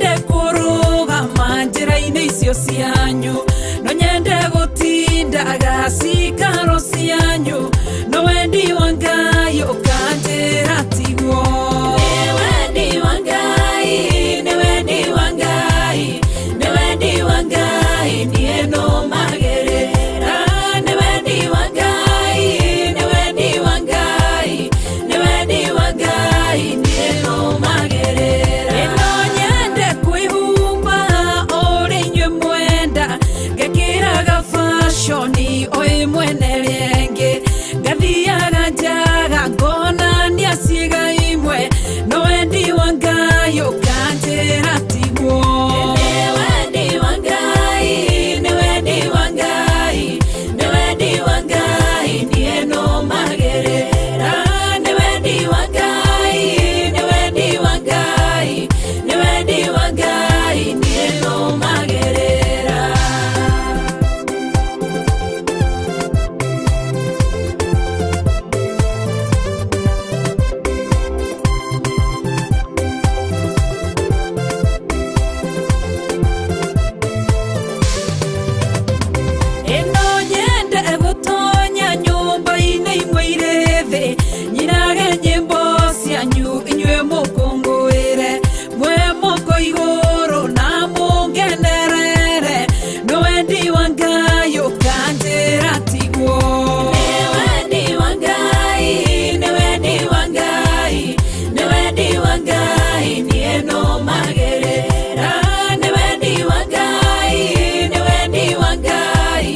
Nyende kũrũgama njĩra-inĩ icio cianyu, no nyende gũtindaga cikaro cianyu, no wendi wa Ngai ũkanjĩra tiguo. Nĩ wendi wa Ngai, nĩ wendi wa Ngai, nĩ wendi wa Ngai niĩ nũmagĩrĩra. Nĩ wendi wa Ngai, nĩ wendi wa Ngai, nĩ wendi wa Ngai niĩ nũmagĩrĩra. Ĩno nyende kwĩhumba ũrĩa inyuĩ mwenda, ngekĩraga fashion o ĩmwe na ĩrĩa ĩngĩ, ngathiaga njaga ngonania ciĩga imwe, no wendi wa Ngai ũkanjĩra tiguo. Nĩ wendi wa Ngai, nĩ wendi wa Ngai, nĩ wendi wa Ngai niĩ nũmagĩrĩra. Nĩ wendi wa Ngai, nĩ wendi wa Ngai, nĩ wendi wa Ngai niĩ nũmagĩrĩra. Ĩno nyende gũtonya nyũmba-inĩ imwe irĩ thĩ, nyinage nyĩmbo cianyu inyuĩ mũkũngũĩre, mwe moko igũrũ na mũngenerere, no wendi wa Ngai ũkanjĩra tiguo. Nĩ wendi wa Ngai, nĩ wendi wa Ngai, nĩ wendi wa Ngai niĩ nũmagĩrĩra. Nĩ wendi wa Ngai, nĩ wendi wa Ngai,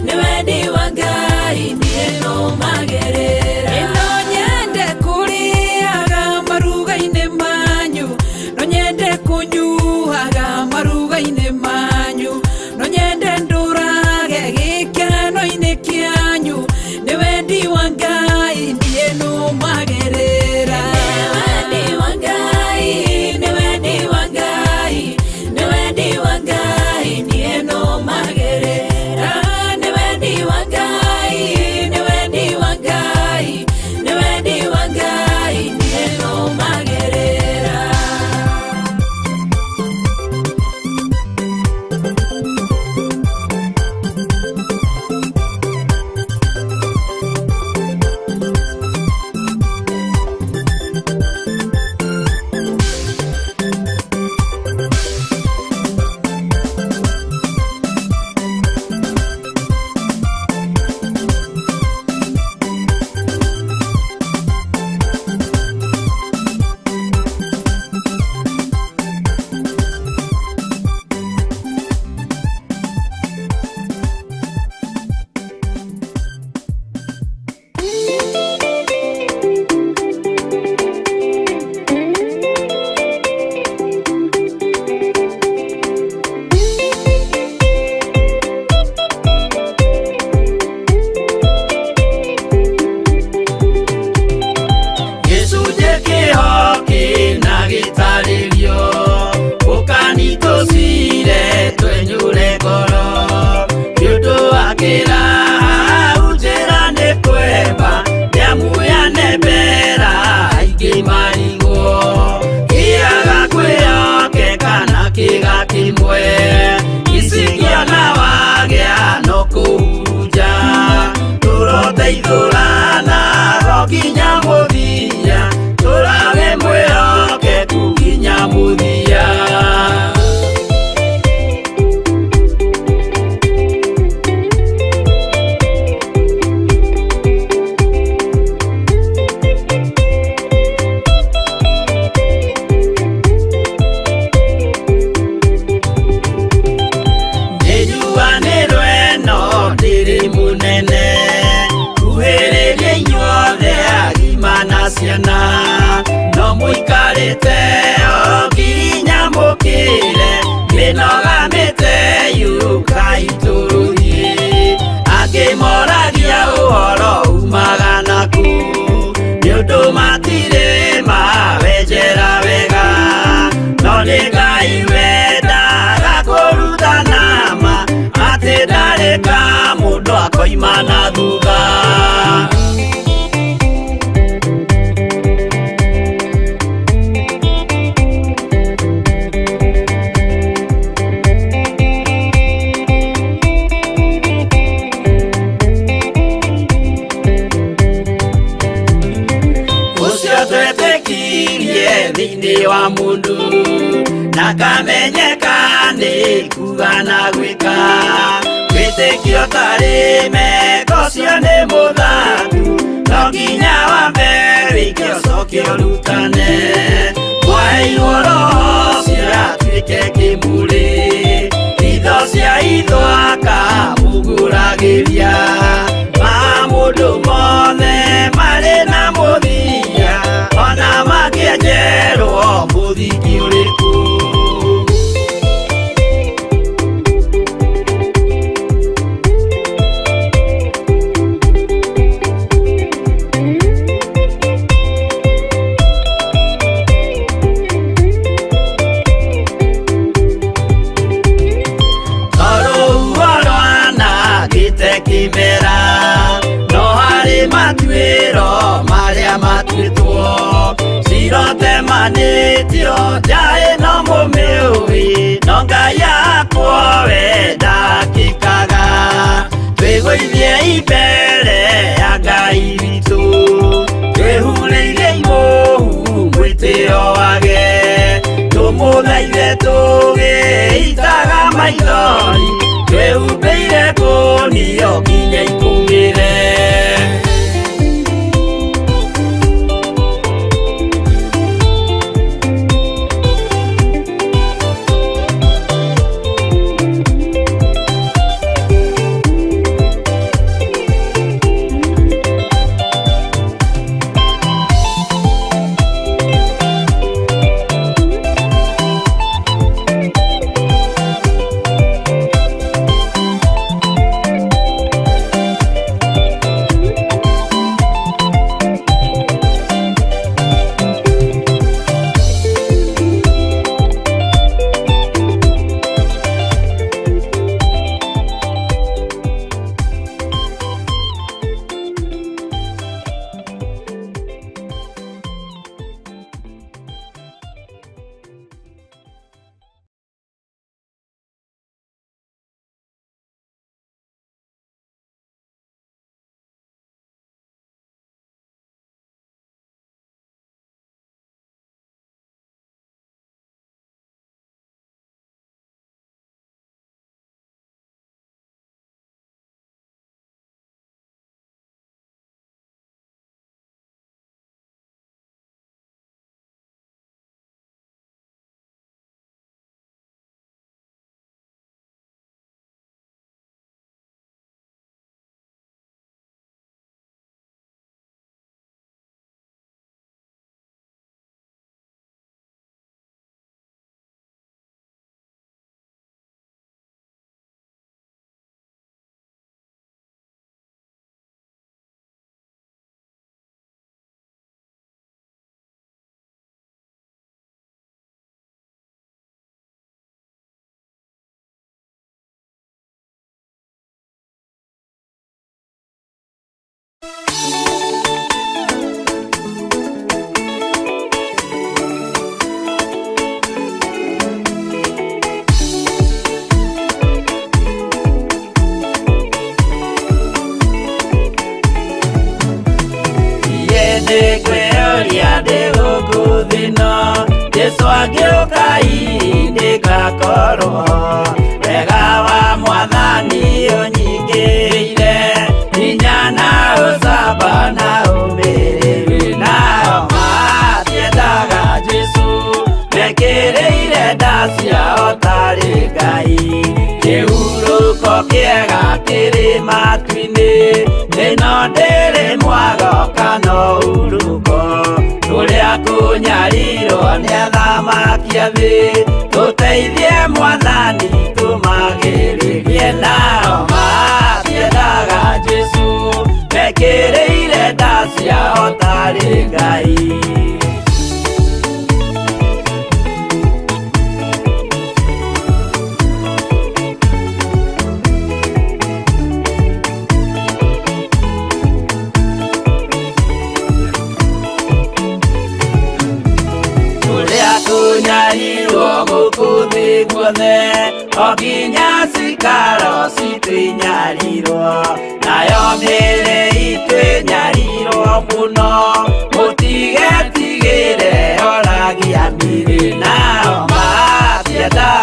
nĩ wendi wa Ngai niĩ nũmagĩrĩra. Ĩno nyende kũrĩaga maruga-inĩ manyu, no nyende kũnyuaga maruga-inĩ manyu, no nyende ndũrage gĩkeno-inĩ kĩanyu, nĩ wendi wa Ngai niĩ nũmagĩrĩra. Nĩ wendi wa Ngai, nĩ wendi wa Ngai, nĩ wendi wa Ngai niĩ nũmagĩrĩra. Nĩ wendi wa Ngai, nĩ wendi wa Ngai, nĩ wendi wa Ngai niĩ nũmagĩrĩra. Gĩcunjĩ kĩho kĩna gĩtarĩrio, ũkanitũcire twenyũre ngoro, nĩ ũndũ wa kĩraha njĩra nĩ kwemba, nĩamuyane mbera aingĩ marigwo, kĩaga kwĩhokeka na kĩga kĩmwe, icikiona wagĩa no kũhurunja, tũroteithũrana ro nginya mũthia, tũrage mwĩhokeku nginya mũthia. Nĩnjuanĩrwo ĩno ndĩrĩ mũnene, kuhĩrĩria inyuothe agima na ciana, no mũikarĩte o nginya mũkĩre, mĩnoga mĩte yũkai tũrũthiĩ, angĩ moragia ũhoro umaga naku, nĩ ũndũ matirĩ mawenjera wega, no nĩ Ngai wendaga kũrutana ma, atĩ ndarĩ ka mũndũ akoima na thutha. Wamenyeka nĩ kuga na gwĩka wĩtĩkio tarĩ meko cio nĩ mũthaku no nginya wambe wĩke ũcoke ũrutane mwaheirwo roho ũcio atuĩke kĩmũrĩ itho cia itho akamũgũragĩria ma mũndũ mothe marĩ na mũthia ona mangĩenjerwo mũthingi ũrĩkũ. Kimera no harĩ matuĩro marĩa matuĩtwo cirotemanĩtio njaĩ no mũmĩũĩ no Ngai akwo we ndakĩkaga twĩgũithie imbere ya Ngai witũ twĩhurĩire imũhu mwĩtĩo wage tũmũthaithe tũgĩitaga maithori twĩhumbĩire kũnio nginya ikũmĩre. Jesu agĩũka ndĩgakorwo wega wa mwathani ũnyingĩire hinya na ũcamba na ũmĩrĩru nao matiendaga Jesu mekĩrĩire nda ciao tarĩ Ngai kĩhurũko kĩega kĩrĩ matu-inĩ ĩno ndĩrĩ mwago kana ũhurũko tũrĩa kũnyarirwo nĩ athamaki a thĩ tũteithie mwathani tũmagĩrĩrie nao matiendaga Jesu mekĩrĩire nda ciao tarĩ Ngai. Kũnyarirwo gũkũ thĩ guothe o nginya cikaro citũ inyarirwo nayo mĩĩrĩ itũ ĩnyarirwo mũno mũtigetigĩre oragia mĩĩrĩ nao matiendaga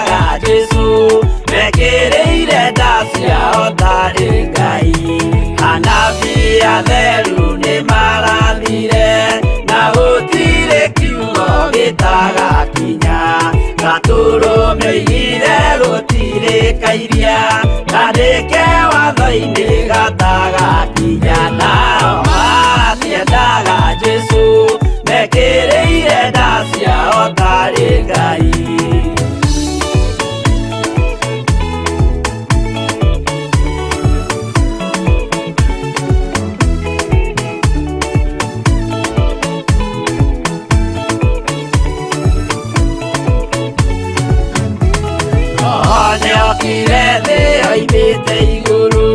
Okire thĩ oimĩte igũrũ,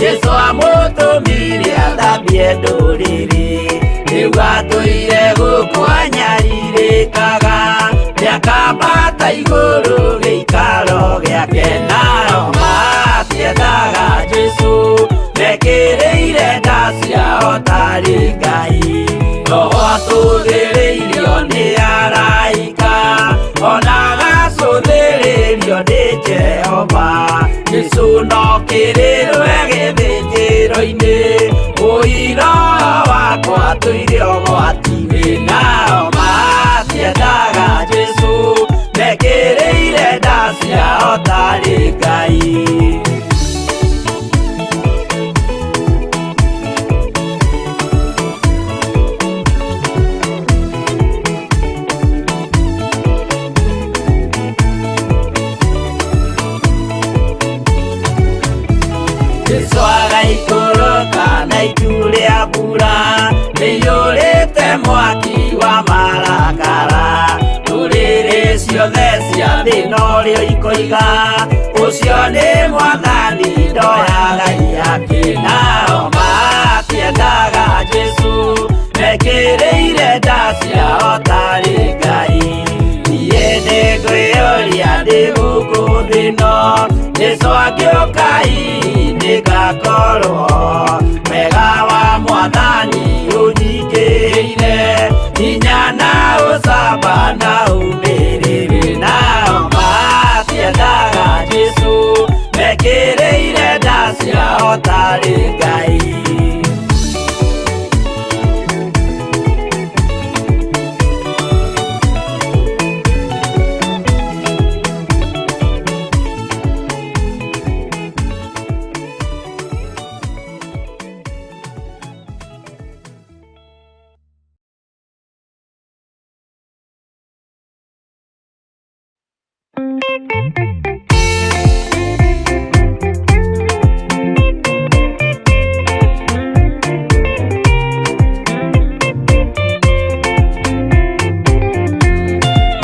Jesũ amũtũmire athambie ndũrĩrĩ. Rĩu atũire gũkũ anyarirĩkaga, nĩakambata igũrũ gĩikaro gĩake. Nao matiendaga Jesũ, mekĩrĩire nda ciao tarĩ Ngai. Roho atũthĩrĩirio nĩ araika, ona agacũthĩrĩrio nĩ Jehova. Jesũ no kĩrĩrwe gĩthĩnjĩro-inĩ, ũira wakwa tũire ũgwati-inĩ. Nao matiendaga Jesũ, mekĩrĩire nda ciao tarĩ Ngai. Jesũ agaikũrũka na itu rĩa mbura, rĩiyũrĩte mwaki wa marakara. Ndũrĩrĩ ciothe cia thĩ norĩo ikoiga, ũcio nĩ Mwathani ndoyaga ihaki. Nao matiendaga Jesũ, mekĩrĩire nda ciao tarĩ Ngai. Niĩ nĩngwĩyũria ndĩ gũkũ thĩ ĩno, Jesũ angĩũka hihi nĩngakorwo. Wega wa Mwathani ũnyingĩhĩire, hinya na ũcamba na ũmĩrĩru. Nao matiendaga Jesũ, mekĩrĩire nda ciao tarĩ Ngai.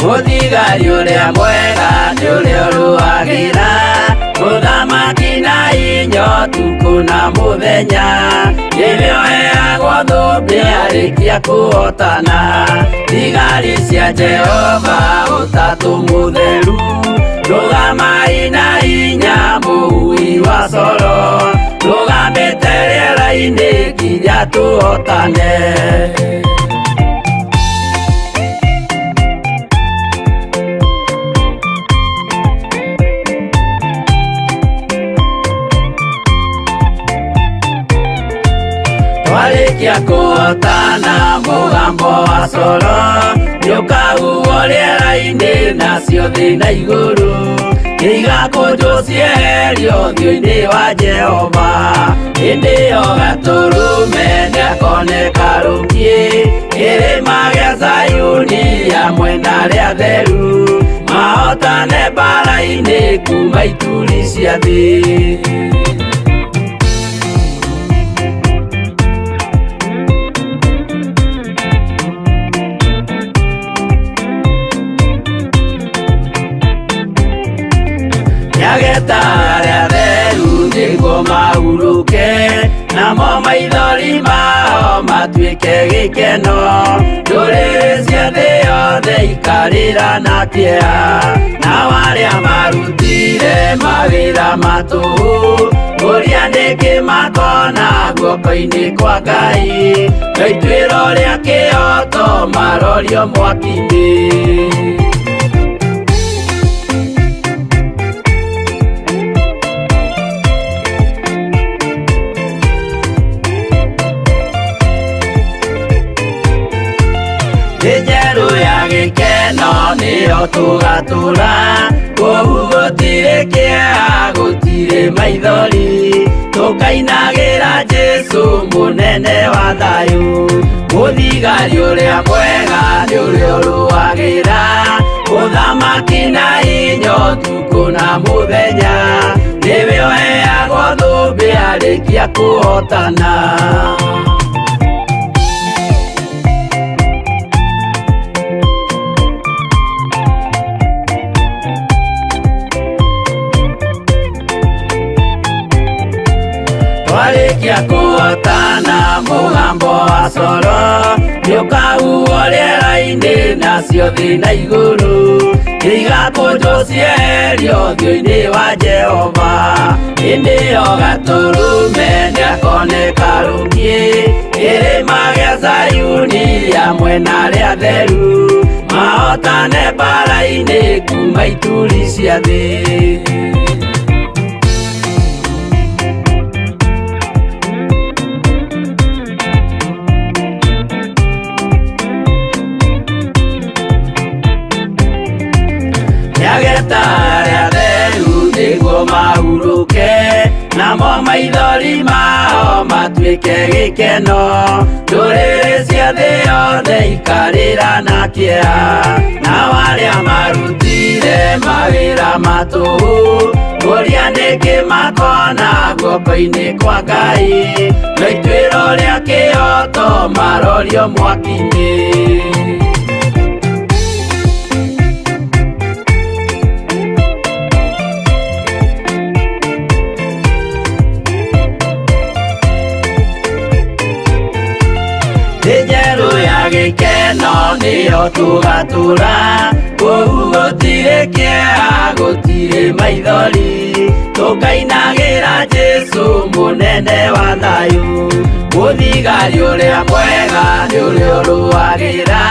Mũthigari ũrĩa mwega nĩ ũrĩa ũrũagĩra mũthamaki na inya ũtukũ na mũthenya. Nĩwe ũheagwo thũmbĩ arĩkia kũhotana. Thigari cia Jehova ũtatũ mũtheru, rũgamai na hinya mũhui wa coro, rũgamĩte rĩera-inĩ nginya tũhotane. Twarĩkia kũhotana mũgambo wa coro, nĩũkahuhwo rĩera-inĩ nacio thĩ na igũrũ. Nĩigakũnjwo cieherio ũthiũ-inĩ wa Jehova. Hĩndĩ ĩyo Gatũrũme nĩakoneka rũkiĩ, kĩrĩma gĩa Zayuni hamwe na arĩa atheru, mahotane mbaara-inĩ kuma ituri cia thĩ. Nĩageta arĩa atheru nĩguo mahurũke, namo maithori mao matuĩke gĩkeno. Ndũrĩrĩ cia thĩ yothe ikarĩra na kĩeha, nao arĩa marutire mawĩra ma tũhũ, kũrĩa nĩkĩ makona guoko-inĩ kwa Ngai. No ituĩro rĩa kĩhooto marorio mwaki-inĩ. Thĩ njerũ ya gĩkeno nĩyo tũgatũra, kũu gũtirĩ kĩeha, gũtirĩ maithori. Tũkainagĩra Jesũ mũnene wa thayũ, mũthigari ũrĩa mwega nĩ ũrĩa ũrũagĩra mũthamaki na hinya ũtukũ na mũthenya. Nĩwe ũheagwo thũmbĩ arĩkia kũhotana. Twarĩkia kũhotana mũgambo wa coro nĩũkahuhwo rĩera-inĩ nacio thĩ na igũrũ igakũnjwo cieherio ũthiũ-inĩ wa Jehova. Hĩndĩ ĩyo Gatũrũme nĩakoneka rũngĩ kĩrĩma gĩa Zayuni hamwe na arĩa atheru mahotane mbara-inĩ kuma ituri cia thĩ. Nĩageta arĩa atheru nĩguo mahurũke namo maithori mao matuĩke gĩkeno. Ndũrĩrĩ cia thĩ yothe ikarĩra na kĩeha nao arĩa marutire mawĩra ma tũhũ kũria nĩkĩ makona guoko-inĩ kwa Ngai no ituĩro rĩa kĩhooto marorio mwaki-inĩ. Thĩ njerũ ya gĩkeno nĩyo tũgatũra kũu gũtirĩ kĩeha gũtirĩ maithori tũkainagĩra Jesũ mũnene wa thayũ. Mũthigari ũrĩa mwega nĩ ũrĩa ũrũagĩra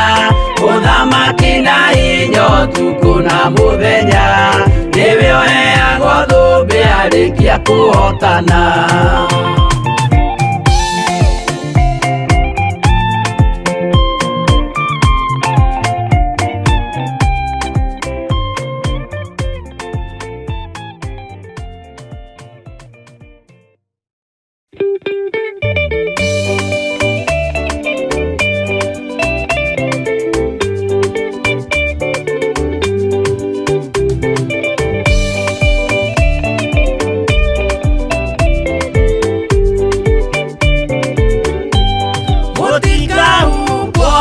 ũthamaki na hinya ũtukũ na mũthenya nĩwe ũheagwo thũmbĩ arĩkia kũhotana. Mũtikahumbwo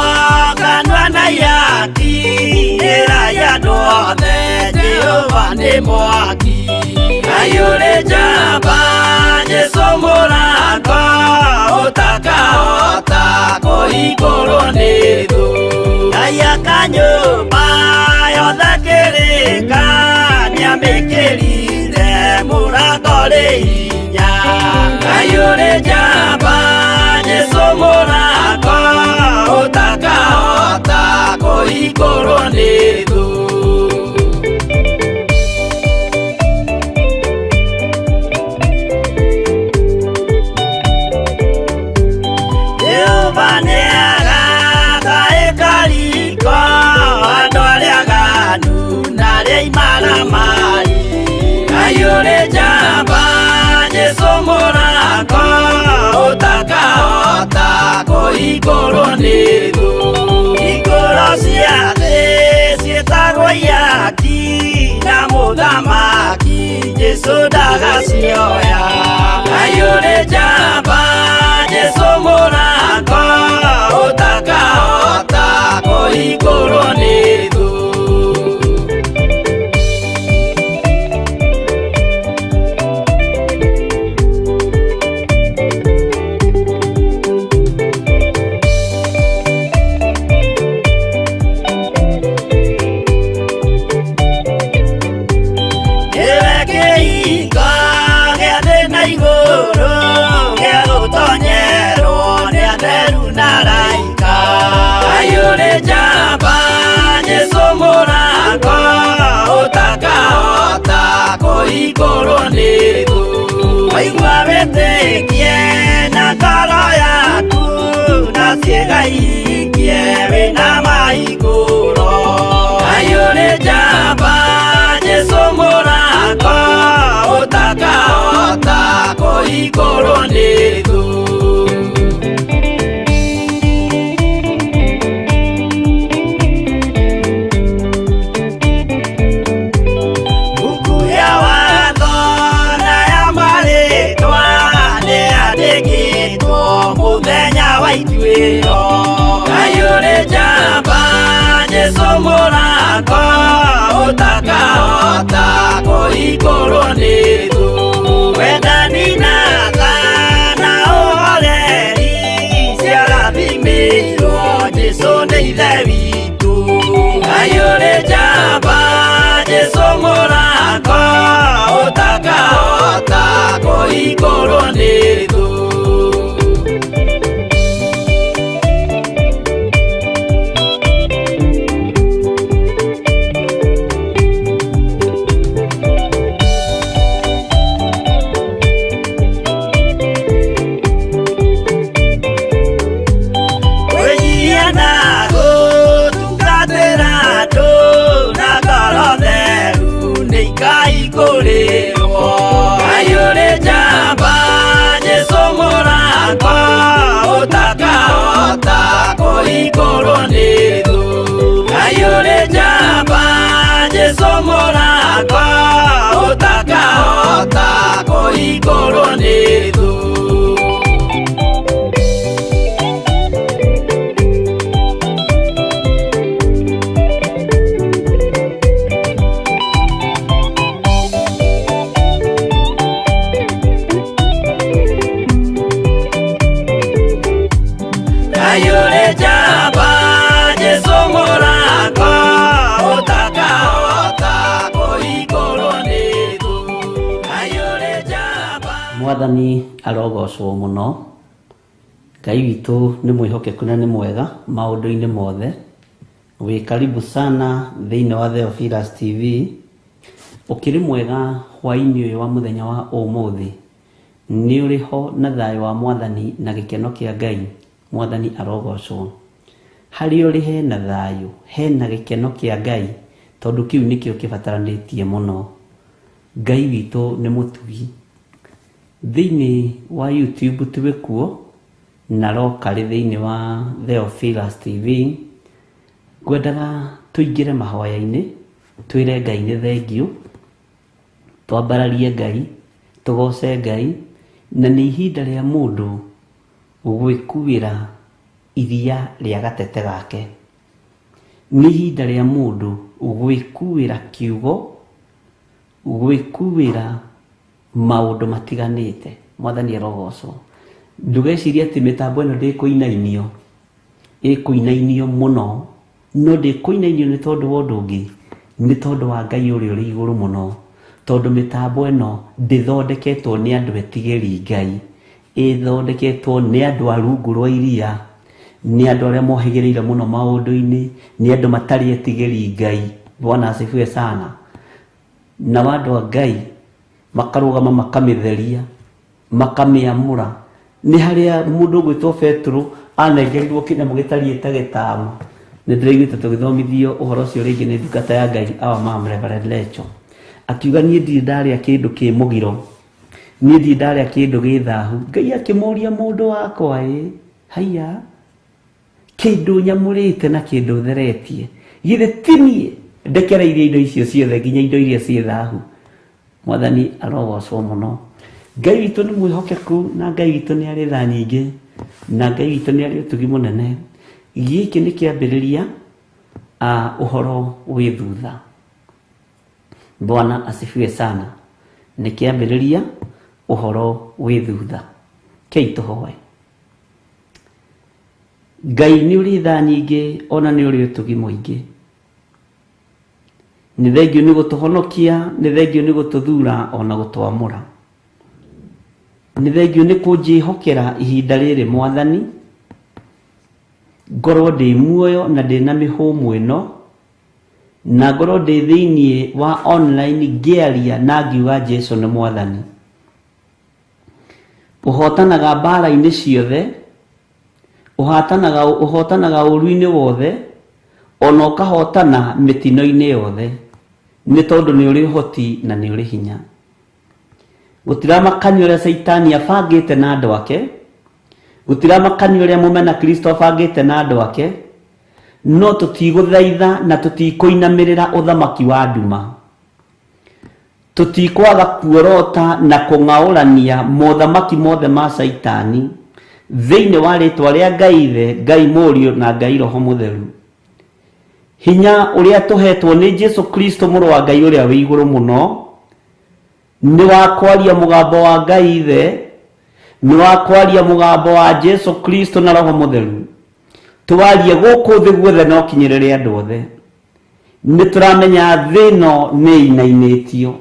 kanua na ihaki ĩrai andũ othe Jehova nĩ mwaki. Ngai ũrĩ njamba Jesũ mũrango ũtakahota kũhingũrwo nĩ thũ. Ngai aka nyũmba yothe kĩrĩka nĩamĩkĩrire mũrango rĩ hinya. Ngai ũrĩ njamba Jesũ mũrango ũtakahota kũhingũrwo nĩ thũ. Jehova nĩagaka ĩkariko andũ arĩa aganu na arĩa imaramari. Ngai ũrĩ njamba Jesũ mũrango ũtakahota kũhingũrwo nĩ thũ. Hingũro cia thĩ ciĩtagwo ihaki na mũthamaki Jesũ ndagacioya. Ngai ũrĩ njamba Jesũ mũrango ũtakahota kũhingũrwo nĩ thũ. Nĩwe kĩhingo gĩa thĩ na igũrũ gĩa gũtonyerwo nĩ atheru na araika. Ngai ũrĩ njamba Jesũ mũrango ũtakahota kũhingũrwo nĩ thũ. Waigua wĩtĩkie na ngoro yaku na ciĩga ihingie wĩna mahingũro. Ngai ũrĩ njamba Jesũ mũrango ũtakahota kũhingũrwo nĩ thũ. Buku ya watho na ya marĩtwa nĩyandĩkĩtwo mũthenya wa ituĩro. Ngai ũrĩ njamba Jesũ mũrango ũtakahota Kũhingũrĩrwo Ngai ũrĩ njamba Jesũ mũrango ũtakahota kũhingũrwo nĩ thũ. Ngai ũrĩ njamba Jesũ mũrango ũtakahota kũhingũrwo nĩ thũ. Ngai ũrĩ njamba Jesũ mũrango ũtakahota kũhingũrwo nĩ thũ. Ngai ũrĩ njamba. Mwathani arogocwo mũno. Ngai witũ nĩ mwĩhokeku na nĩ mwega maũndũ-inĩ mothe. Wĩ karibu sana thĩinĩ wa Theophilus TV. Ũkĩrĩ mwega hwaĩ-inĩ ũyũ wa mũthenya wa ũmũthĩ. Nĩ ũrĩ ho na thayũ wa Mwathani na gĩkeno kĩa Ngai. Mwathani arogocwo. Harĩa ũrĩ hena thayũ, hena gĩkeno kĩa Ngai, tondũ kĩu nĩkĩo kĩbataranĩtie mũno. Ngai witũ nĩ mũtugi. Thĩinĩ wa YouTube twĩ kuo, na Rockery thĩinĩ wa Theophilus TV. Ngwendaga tũingĩre mahoya-inĩ, twĩre Ngai nĩ thengiũ, twambararie Ngai, tũgoce Ngai, na nĩ ihinda rĩa mũndũ gwĩkuĩra iria rĩa gatete gake. Nĩ ihinda rĩa mũndũ gwĩkuĩra kiugo, gwĩkuĩra maũndũ matiganĩte. Mwathani arogocwo. Ndũgecirie atĩ mĩtambo ĩno ndĩkũinainio, ĩkũinainio mũno, no ndĩkũinainio nĩ tondũ wa ũndũ ũngĩ, nĩ tondũ wa Ngai ũrĩa ũrĩ igũrũ mũno, tondũ mĩtambo ĩno ndĩthondeketwo nĩ andũ etigĩri Ngai, ĩthondeketwo nĩ andũ a rungu rwa iria, nĩ andũ arĩa mohĩgĩrĩire mũno maũndũ-inĩ, nĩ andũ matarĩ etigĩri Ngai. Bwana asifiwe sana. Nao andũ a Ngai makarũgama makamĩtheria, makamĩamũra. Nĩ harĩa mũndũ ũgwĩtwo Petero anengerirwo kĩnyamũ gĩtariĩ ta gĩtama. Nĩ ndĩraiguĩte tũgĩthomithio ũhoro ũcio rĩngĩ nĩ ndungata ya Ngai our mom Reverend Lecho. Akiuga niĩ ndirĩ ndarĩa kĩndũ kĩ mũgiro, niĩ ndirĩ ndarĩa kĩndũ gĩ thahu. Ngai akĩmũria mũndũ wakwa ĩ, haiya, kĩndũ nyamũrĩte na kĩndũ theretie, githĩ ti niĩ ndekereirie indo icio ciothe nginya indo iria ciĩ thahu. Mwathani arogocwo mũno. Ngai witũ nĩ mwĩhokeku na Ngai witũ nĩ arĩ tha nyingĩ na Ngai witũ nĩ arĩ ũtugi mũnene. Gĩkĩ nĩ kĩambĩrĩria ũhoro wĩ thutha. Bwana asifiwe sana. Nĩ kĩambĩrĩria ũhoro wĩ thutha. Kei tũhoe. Ngai nĩ ũrĩ tha nyingĩ ona nĩ ũrĩ ũtugi mũingĩ. Nĩ thengio nĩ gũtũhonokia, nĩ thengio nĩ gũtũthura ona gũtwamũra. Nĩ thengio nĩ kũnjĩhokera ihinda rĩrĩ Mwathani, ngorwo ndĩ muoyo na ndĩ na mĩhũmũ ĩno, na ngorwo ndĩ thĩinĩ wa online ngĩaria na ngiuga Jesu nĩ Mwathani. Ũhotanaga mbara-inĩ ciothe, ũhotanaga ũru-inĩ wothe, ona ũkahotana mĩtino-inĩ yothe, nĩ tondũ nĩ ũrĩ ũhoti na nĩ ũrĩ hinya. Gũtiramakania ũrĩa Caitani abangĩte na andũ ake, gũtiramakania ũrĩa mũmena Kristo abangĩte na andũ ake, no tũtigũthaitha na tũtikũinamĩrĩra ũthamaki wa nduma. Tũtikwaga kuorota na kũng'aũrania mothamaki mothe ma Caitani thĩinĩ wa rĩtwa rĩa Ngai Ithe, Ngai Mũriũ na Ngai Roho Mũtheru. Hinya ũrĩa tũhetwo nĩ Jesu Kristo mũrũ wa Ngai ũrĩa wĩ igũrũ mũno nĩ wa kwaria mũgambo wa Ngai Ithe, nĩ wa kwaria mũgambo wa Jesu Kristo na Roho Mũtheru. Tũwarie gũkũ thĩ guothe na ũkinyĩrĩre andũ othe. Nĩ tũramenya thĩ ĩno nĩ ĩinainĩtio.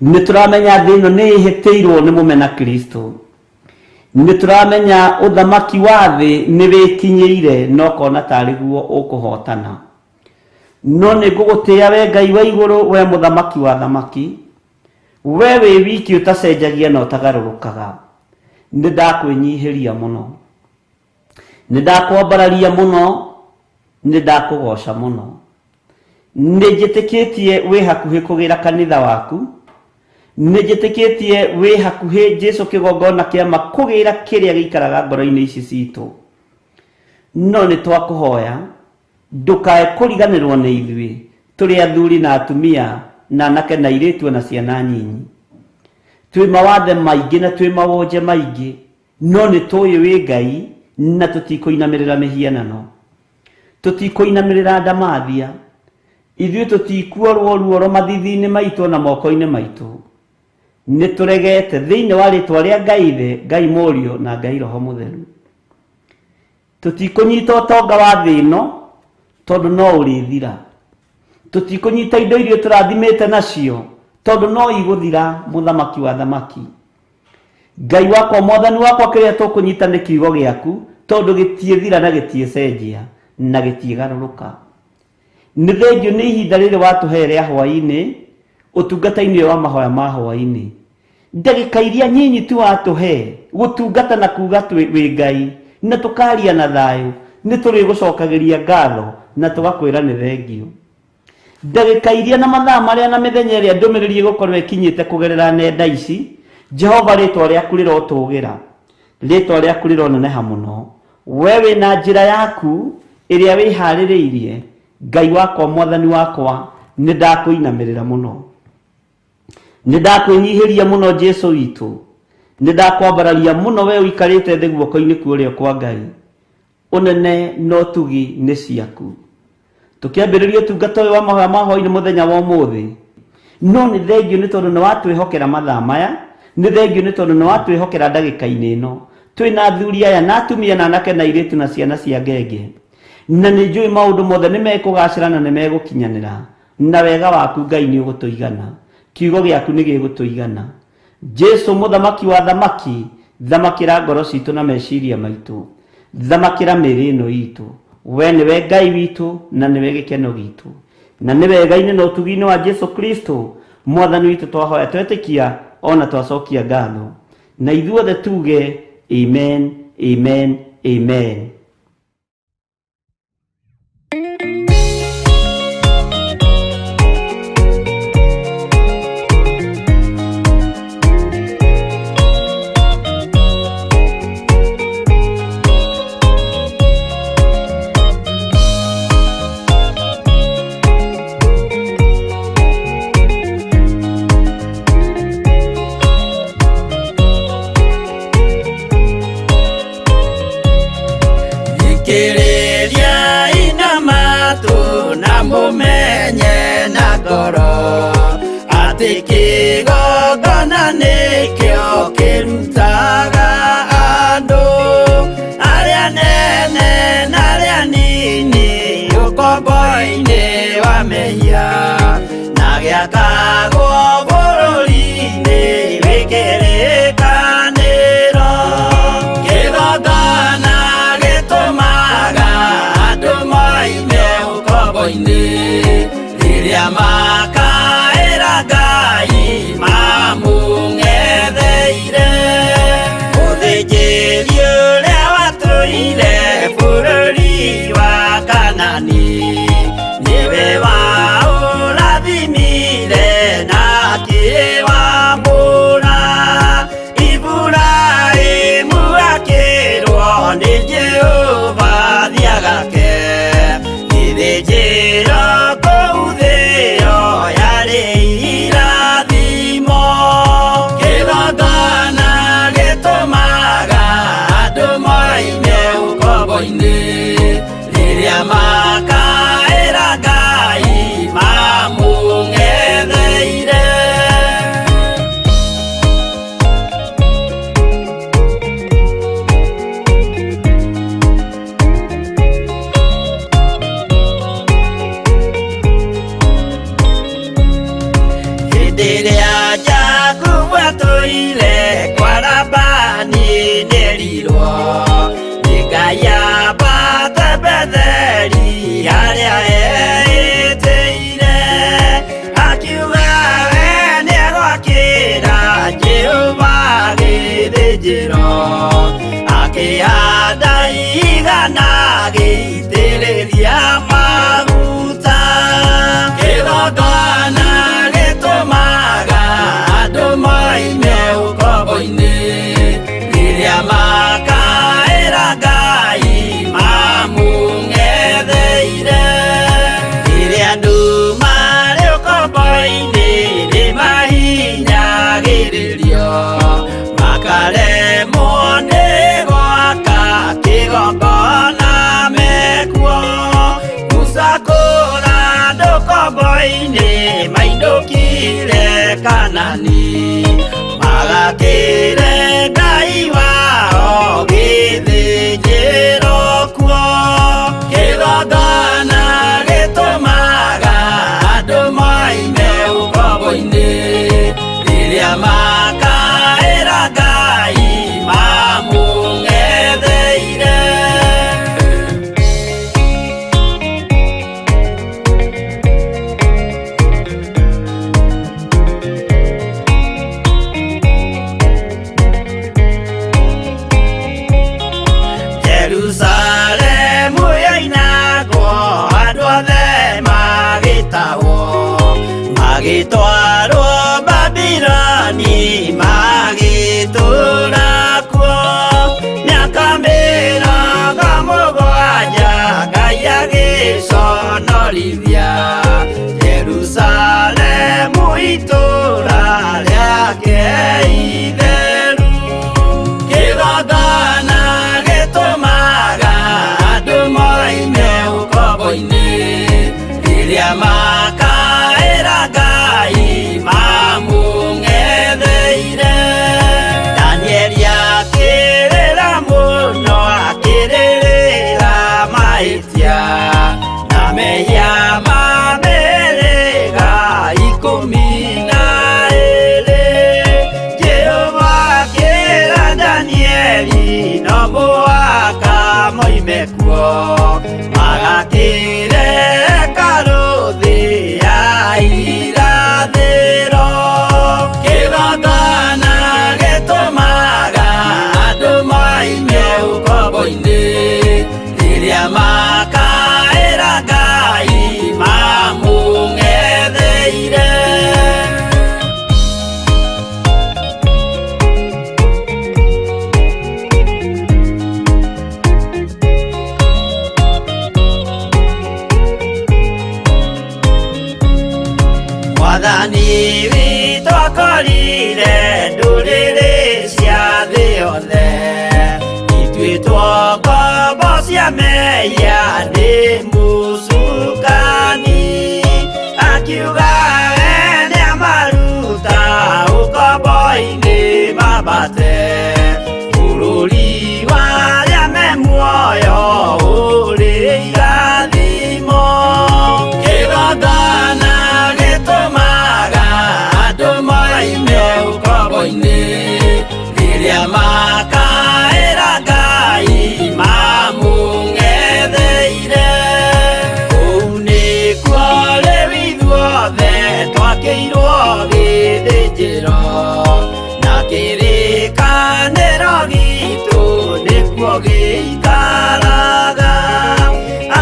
Nĩ tũramenya thĩ ĩno nĩ ĩhĩtĩirwo nĩ mũmena Kristo. Nĩ tũramenya ũthamaki wa thĩ nĩ wĩkinyĩire na ũkona tarĩ guo ũkũhotana. No nĩ ngũgũtĩĩa we Ngai wa igũrũ, we mũthamaki wa thamaki. We wĩ wiki ũtacenjagia na ũtagarũrũkaga. Nĩ ndakwĩnyihĩria mũno. Nĩ ndakwambararia mũno, nĩ ndakũgoca mũno. Nĩ njĩtĩkĩtie wĩ hakuhĩ kũgĩra kanitha waku. Nĩ njĩtĩkĩtie wĩ hakuhĩ Jesu kĩgongona kĩama kũgĩra kĩrĩa gĩikaraga ngoro-inĩ ici citũ. No nĩ twakũhoya ndũkae kũriganĩrwo nĩ ithuĩ tũrĩ athuri na atumia na anake na airĩtu ona ciana nyinyi. Twĩ mawathe maingĩ na twĩ mawonje maingĩ, no nĩ tũĩ wĩ Ngai na tũtikũinamĩrĩra mĩhianano, tũtikũinamĩrĩra ndamathia. Ithuĩ tũtikuorwo ruoro mathithi-inĩ maitũ na moko-inĩ maitũ. Nĩ tũregete thĩinĩ wa rĩtwa rĩa Ngai Ithe, Ngai Mũriũ na Ngai Roho Mũtheru. Tũtikũnyita ũtonga wa thĩ ĩno tondũ no ũrĩthira. Tũtikũnyita indo iria tũrathimĩte nacio tondũ no igũthira. Mũthamaki wa thamaki, Ngai wakwa, Mwathani wakwa, kĩrĩa tũkũnyita nĩ kiugo gĩaku tondũ gĩtiĩthira na gĩtiĩcenjia na gĩtiĩgarũrũka. Nĩ thengio nĩ ihinda rĩrĩ watũhe rĩa hwaĩ-inĩ ũtungata-inĩ ũyũ wa mahoya ma hwaĩ-inĩ. Ndagĩka iria nyinyi tu watũhe gũtungata na kuga wĩ Ngai na tũkaria na thayũ, nĩ tũrĩgũcokagĩria ngatho na tũgakwĩra nĩ thengio. Ndagĩka iria na mathaa marĩa na mĩthenya ĩrĩa ndũmĩrĩri ĩgũkorwo ĩkinyĩte kũgerera nenda ici, Jehova rĩtwa rĩaku rĩrotũgĩra, rĩtwa rĩaku rĩroneneha mũno. We wĩna njĩra yaku ĩrĩa wĩharĩrĩirie. Ngai wakwa, Mwathani wakwa, nĩ ndakũinamĩrĩra mũno, nĩ ndakwĩnyihĩria mũno. Jesu witũ, nĩ ndakwambararia mũno. We ũikarĩte thĩ guoko-inĩ kwa ũrĩo kwa Ngai, ũnene na ũtugi nĩ ciaku. Tũkĩambĩrĩria ũtungata ũyũ wa mahoya ma hwaĩ-inĩ mũthenya wa ũmũthĩ, no nĩ thengio nĩ tondũ nĩ watwĩhokera mathaa maya, nĩ thengio nĩ tondũ nĩ watwĩhokera ndagĩka-inĩ ĩno twĩna athuri aya na atumia na anake na airĩtu na ciana cia ngenge, na nĩ njũĩ maũndũ mothe nĩ mekũgacĩra na nĩ megũkinyanĩra na wega waku. Ngai nĩ ũgũtũigana, kiugo gĩaku nĩ gĩgũtũigana. Jesu mũthamaki wa thamaki, thamakĩra ngoro citũ na meciria maitũ, thamakĩra mĩĩrĩ ĩno itũ. We nĩwe Ngai witũ na nĩwe gĩkeno gitũ, na nĩ wega-inĩ na ũtugi-inĩ wa Jesu Kristo Mwathani witũ twahoya, twetĩkia ona twacokia ngatho, na ithuothe tuge amen, amen, amen. Thikĩrĩria ina matũ na mũmenye na ngoro atĩ kĩgongona nĩkĩo kĩrutaga andũ arĩa nene na arĩa nini ũkombo-inĩ wa mehia na gĩakagwo bũrũri-inĩ wĩ kĩrĩkanĩro. Kĩgongona gĩtũmaga andũ moime ũkombo-inĩ rĩrĩa makaĩra Ngai mamũng'etheire. Mũthĩnjĩri ũrĩa watũire bũrũri wa Kanani nĩwe waũrathimire na akĩwamũra. Iburahĩmu akĩrwo nĩ Jehova thiagake gĩthĩnjĩro kũu thĩo yarĩ irathimo. Kĩgongona gĩtũmaga andũ moime ũkombo-inĩ rĩrĩa makaĩra Ngai mamũng'etheire. Hĩndĩ ĩrĩa Jakubu atũire kwa Labani nĩerirwo nĩ Ngai ambate Betheli harĩa eĩtĩire, akiuga we nĩegwakĩra Jehova gĩthĩnjĩro, akĩhanda igana agĩitĩrĩria maguta. Kĩgongona gĩtũmaga andũ moime ũkombo-inĩ, rĩrĩa makaĩra Ngai mamũng'etheire. Rĩrĩa andũ marĩ ũkombo-inĩ nĩmahinyagĩrĩrio, makaremwo nĩ gwaka kĩgongona mekuo. Musa kũra andũ ũkombo-inĩ mainũkire Kanani, magakĩre Ngai wao gĩthĩnjĩro kuo. Kĩgongona gĩtũmaga andũ moime ũkombo-inĩ, rĩrĩa makaĩra Ngai mamũng'etheire. Jerusalemu yoinagwo andũ othe magĩtahwo, magĩtwarwo Babiloni magĩtũũra kuo. Mĩaka 70 Ngai agĩconorithia Jerusalemu itũũra rĩake itheru. Kĩgongona gĩtũmaga andũ moime ũkombo-inĩ, rĩrĩa makaĩra Ngai mamũng'etheire. Danieli akĩrĩra mũno, akĩrĩrĩra mahĩtia na mehia ma mĩhĩrĩga 12. Jehova akĩra Danieli no mũhaka moime kuo, magakĩre hekarũ thĩ ya irathĩro. Kĩgongona gĩtũmaga andũ moime ũkombo-inĩ, rĩrĩa makaĩra Ngai mamũng'etheire. Mwathani witũ akorire ndũrĩrĩ cia thĩ yothe, ituĩtwo ngombo cia mehia nĩ mũcukani. Akiuga we nĩamaruta ũkombo-inĩ mambate, bũrũri wa arĩa me muoyo ũrĩ irathimo. Kĩgongona gĩtũmaga andũ moime ũkombo-inĩ, rĩrĩa makaĩra Ngai mamũng'etheire. Kũu nĩkuo rĩu ithuothe twakĩirwo gĩthĩnjĩro, na kĩrĩkanĩro gitũ nĩkuo gĩikaraga.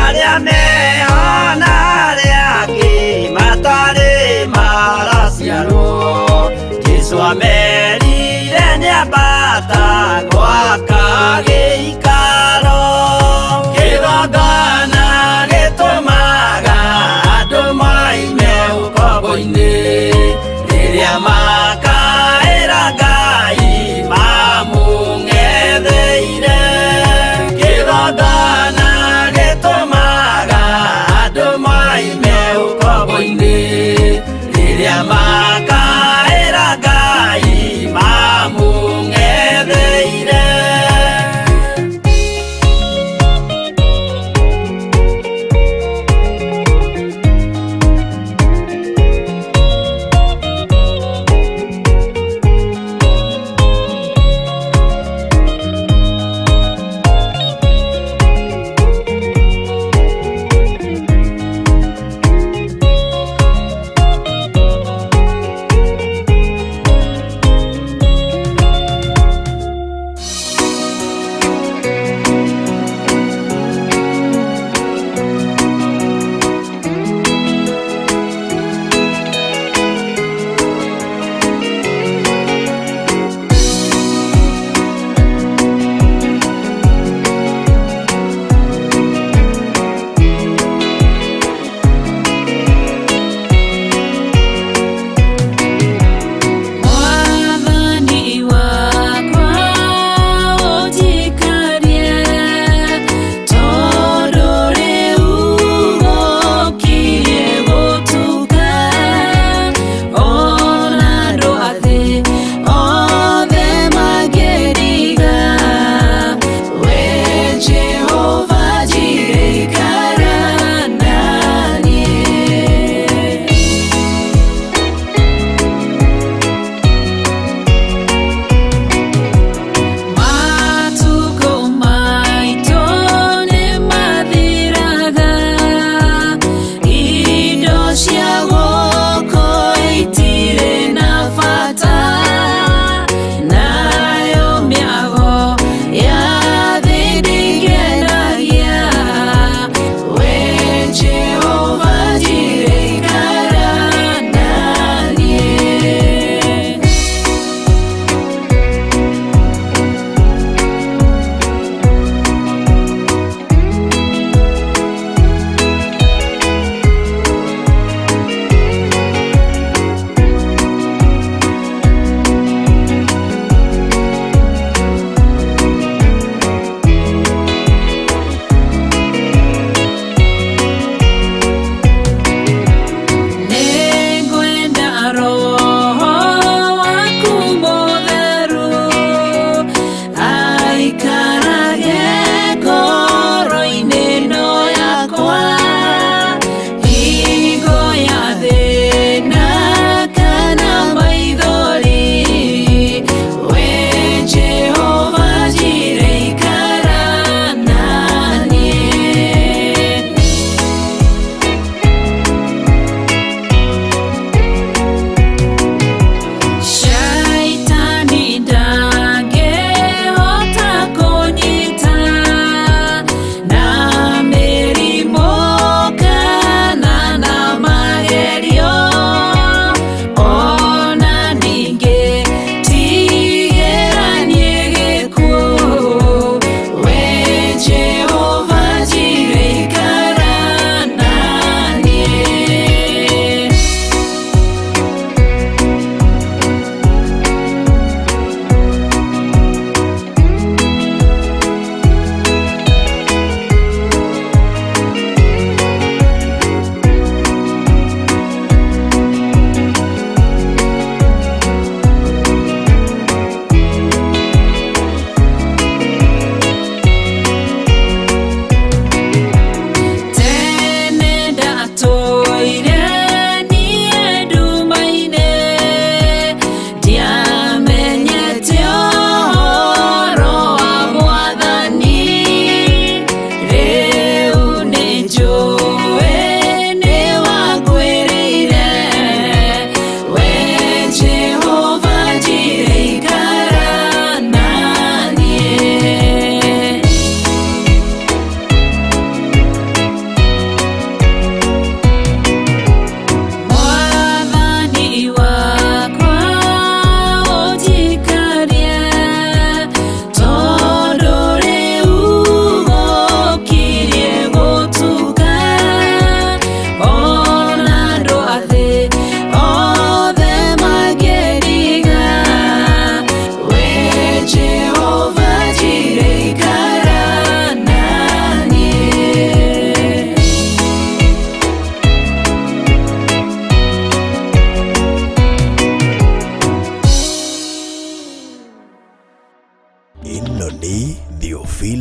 Arĩa meho na arĩa angĩ matarĩ maraciarwo, Jesũ amerire nĩambata gwaka gĩikaro. Kĩgongona gĩtũmaga andũ moime ũkombo-inĩ, rĩrĩa makaĩra Ngai mamũng'etheire. Kĩgongona gĩtũmaga andũ moime ũkombo-inĩ, rĩrĩa makaĩra Ngai mamũng'etheire.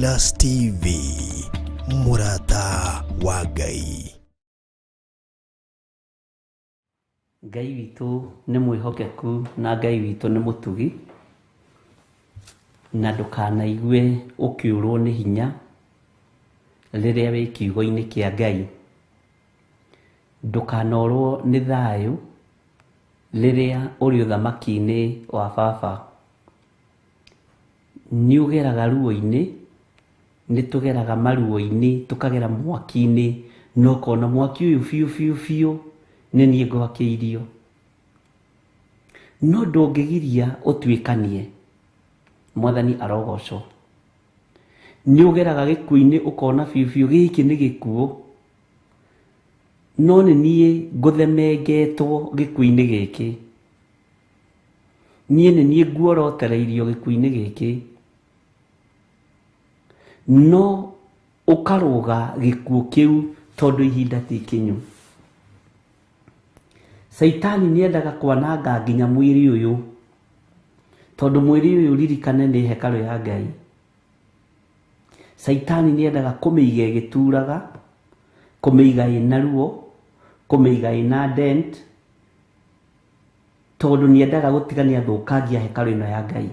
Plus TV, mũrata wa Ngai. Ngai witũ nĩ mwĩhokeku na Ngai witũ nĩ mũtugi, na ndũkanaigue ũkĩũrwo nĩ hinya rĩrĩa wĩ kiugo-inĩ kĩa Ngai. Ndũkanorwo nĩ thayũ rĩrĩa ũrĩ ũthamaki-inĩ wa baba. Nĩ ũgeraga ruo-inĩ, nĩ tũgeraga maruo-inĩ, tũkagera mwaki-inĩ, na ũkona mwaki ũyũ biũ biũ biũ nĩ niĩ ngwakĩirio. No ndũngĩgiria ũtuĩkanie. Mwathani arogocwo. Nĩ ũgeraga gĩkuũ-inĩ ũkona biũ biũ gĩkĩ nĩ gĩkuũ, no nĩ niĩ ngũthemengetwo gĩkuũ-inĩ gĩkĩ. Niĩ nĩ niĩ nguorotereirio gĩkuũ-inĩ gĩkĩ. No ũkarũga gĩkuũ kĩu tondũ ihinda ti ikinyu. Caitani nĩendaga kwananga nginya mwĩrĩ ũyũ, tondũ mwĩrĩ ũyũ ririkane nĩ hekarũ ya Ngai. Caitani nĩendaga kũmĩiga ĩgĩturaga, kũmĩiga ĩna ruo, kũmĩiga ĩna dent, tondũ nĩendaga gũtiga nĩathũkangia hekarũ ĩno ya Ngai.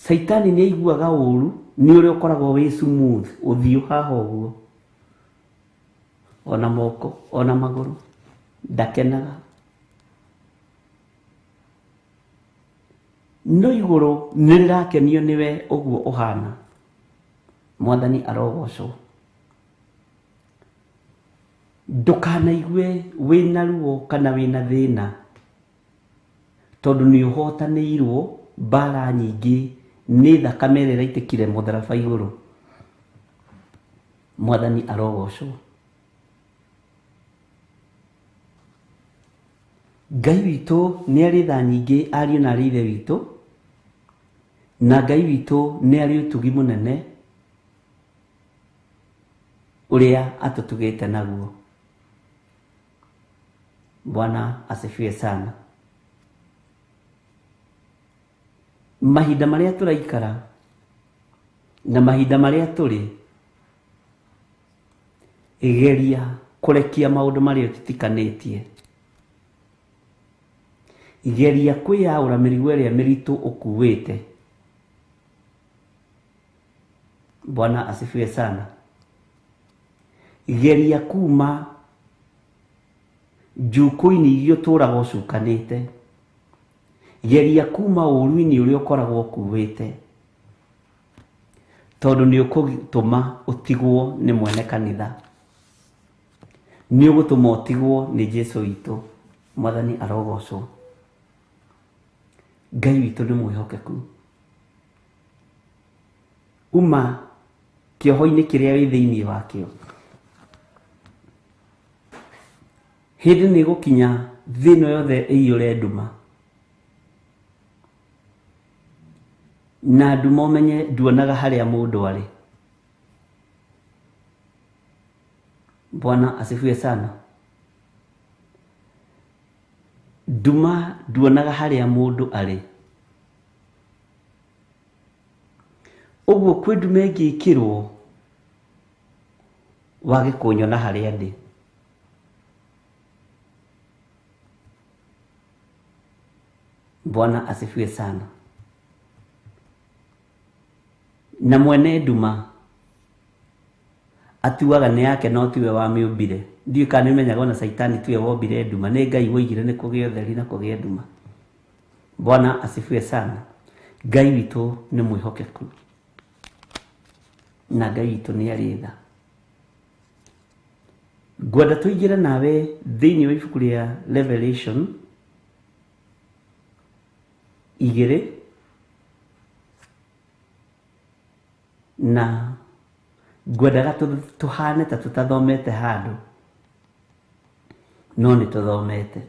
Caitani nĩaiguaga ũru nĩ ũrĩa ũkoragwo wĩ smooth ũthiũ haha ũguo, ona moko ona magũrũ, ndakenaga. No igũrũ nĩ rĩrakenio nĩwe ũguo ũhana. Mwathani arogocwo. Ndũkanaigue wĩna ruo kana wĩna thĩna, tondũ nĩ ũhotanĩirwo mbara nyingĩ nĩ thakame ĩrĩa ĩraitĩkire mũtharaba igũrũ. Mwathani arogocwo. Ngai witũ nĩ arĩ tha nyingĩ ariũ na arĩ ithe witũ, na Ngai witũ nĩ arĩ ũtugi mũnene ũrĩa atũtugĩte naguo. Bwana asifiwe sana. Mahinda marĩa tũraikara na mahinda marĩa tũrĩ, geria kũrekia maũndũ marĩa ũtitikanĩtie. Geria kwĩyaũra mĩrigo ĩrĩa mĩritũ ũkuĩte. Bwana asifiwe sana. Geria kuma njukũ-inĩ iria ũtũraga ũcukanĩte. Geria kuma ũru-inĩ ũrĩa ũkoragwo ũkuĩte, tondũ nĩ ũgũtũma ũtigwo nĩ mwene kanitha, nĩ ũgũtũma ũtigwo nĩ Jesũ witũ. Mwathani arogocwo. Ngai witũ nĩ mwĩhokeku. Uma kĩoho-inĩ kĩrĩa wĩ thĩinĩ wakĩo. Hĩndĩ nĩ ĩgũkinya thĩ ĩno yothe ĩiyũre nduma, na nduma ũmenye nduonaga harĩa mũndũ arĩ. Bwana asifiwe sana. Nduma nduonaga harĩa mũndũ arĩ. Ũguo kwĩ nduma ĩngĩkĩrwo wage kũnyona harĩa ndĩ. Bwana asifiwe sana. Na mwene nduma atuaga nĩ yake no tiwe wamĩũmbire. Ndiũĩ kana nĩũmenyaga ona Caitani tiwe wombire nduma, nĩ Ngai woigire nĩ kũgĩe ũtheri na kũgĩe nduma. Bwana asifiwe sana. Ngai witũ nĩ mwĩhokeku na Ngai witũ nĩ arĩ tha. Ngwenda tũingĩre nawe thĩinĩ wa ibuku rĩa Revelation 2, na ngwendaga tũhane ta tũtathomete handũ, no nĩ tũthomete,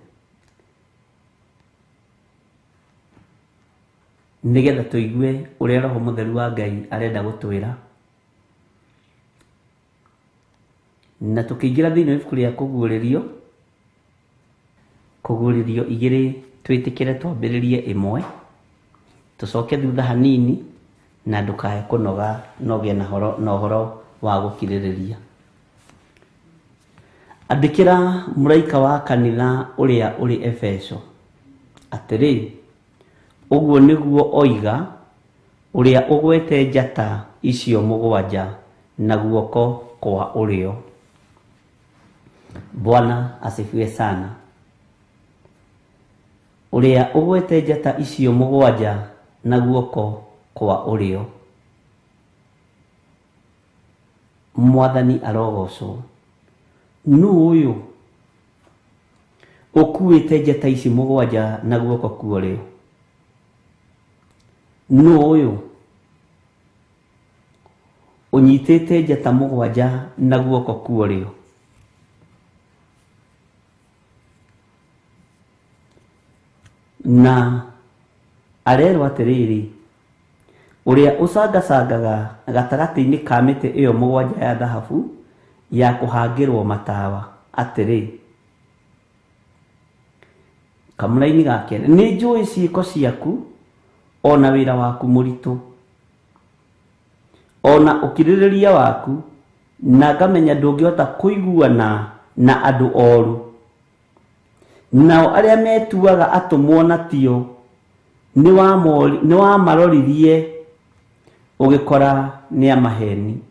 nĩgetha tũigue ũrĩa Roho Mũtheru wa Ngai arenda gũtwĩra. Na tũkĩingĩra thĩinĩ wa ibuku rĩa Kũguũrĩrio, Kũguũrĩrio 2, twĩtĩkĩre twambĩrĩrie 1, tũcoke thutha hanini Na ndũkae kũnoga na ũgĩe na horo, na ũhoro wa gũkirĩrĩria. Andĩkĩra mũraika wa kanitha ũrĩa ũrĩ Efeso atĩrĩ, ũguo nĩguo oiga ũrĩa ũgwete njata icio mũgwanja na guoko kwa ũrĩo. Bwana asifiwe sana. Ũrĩa ũgwete njata icio mũgwanja na guoko kwa ũrĩo. Mwathani arogocwo. Nũ ũyũ ũkuĩte njata ici mũgwanja na guoko kwa ũrĩo? Nũ ũyũ ũnyitĩte njata mũgwanja na guoko kwa ũrĩo? Na arerwo atĩrĩrĩ, ũrĩa ũcangacangaga gatagatĩ-inĩ ka mĩtĩ ĩyo mũgwanja ya thahabu ya kũhangĩrwo matawa atĩrĩ, kamũraini ga kerĩ, nĩ njũĩ ciĩko ciaku o na wĩra waku mũritũ o na ũkirĩrĩria waku, na ngamenya ndũngĩhota kũiguana na andũ oru. Nao arĩa metuaga atũmwo na tio nĩ wamaroririe ũgĩkora nĩ amaheni,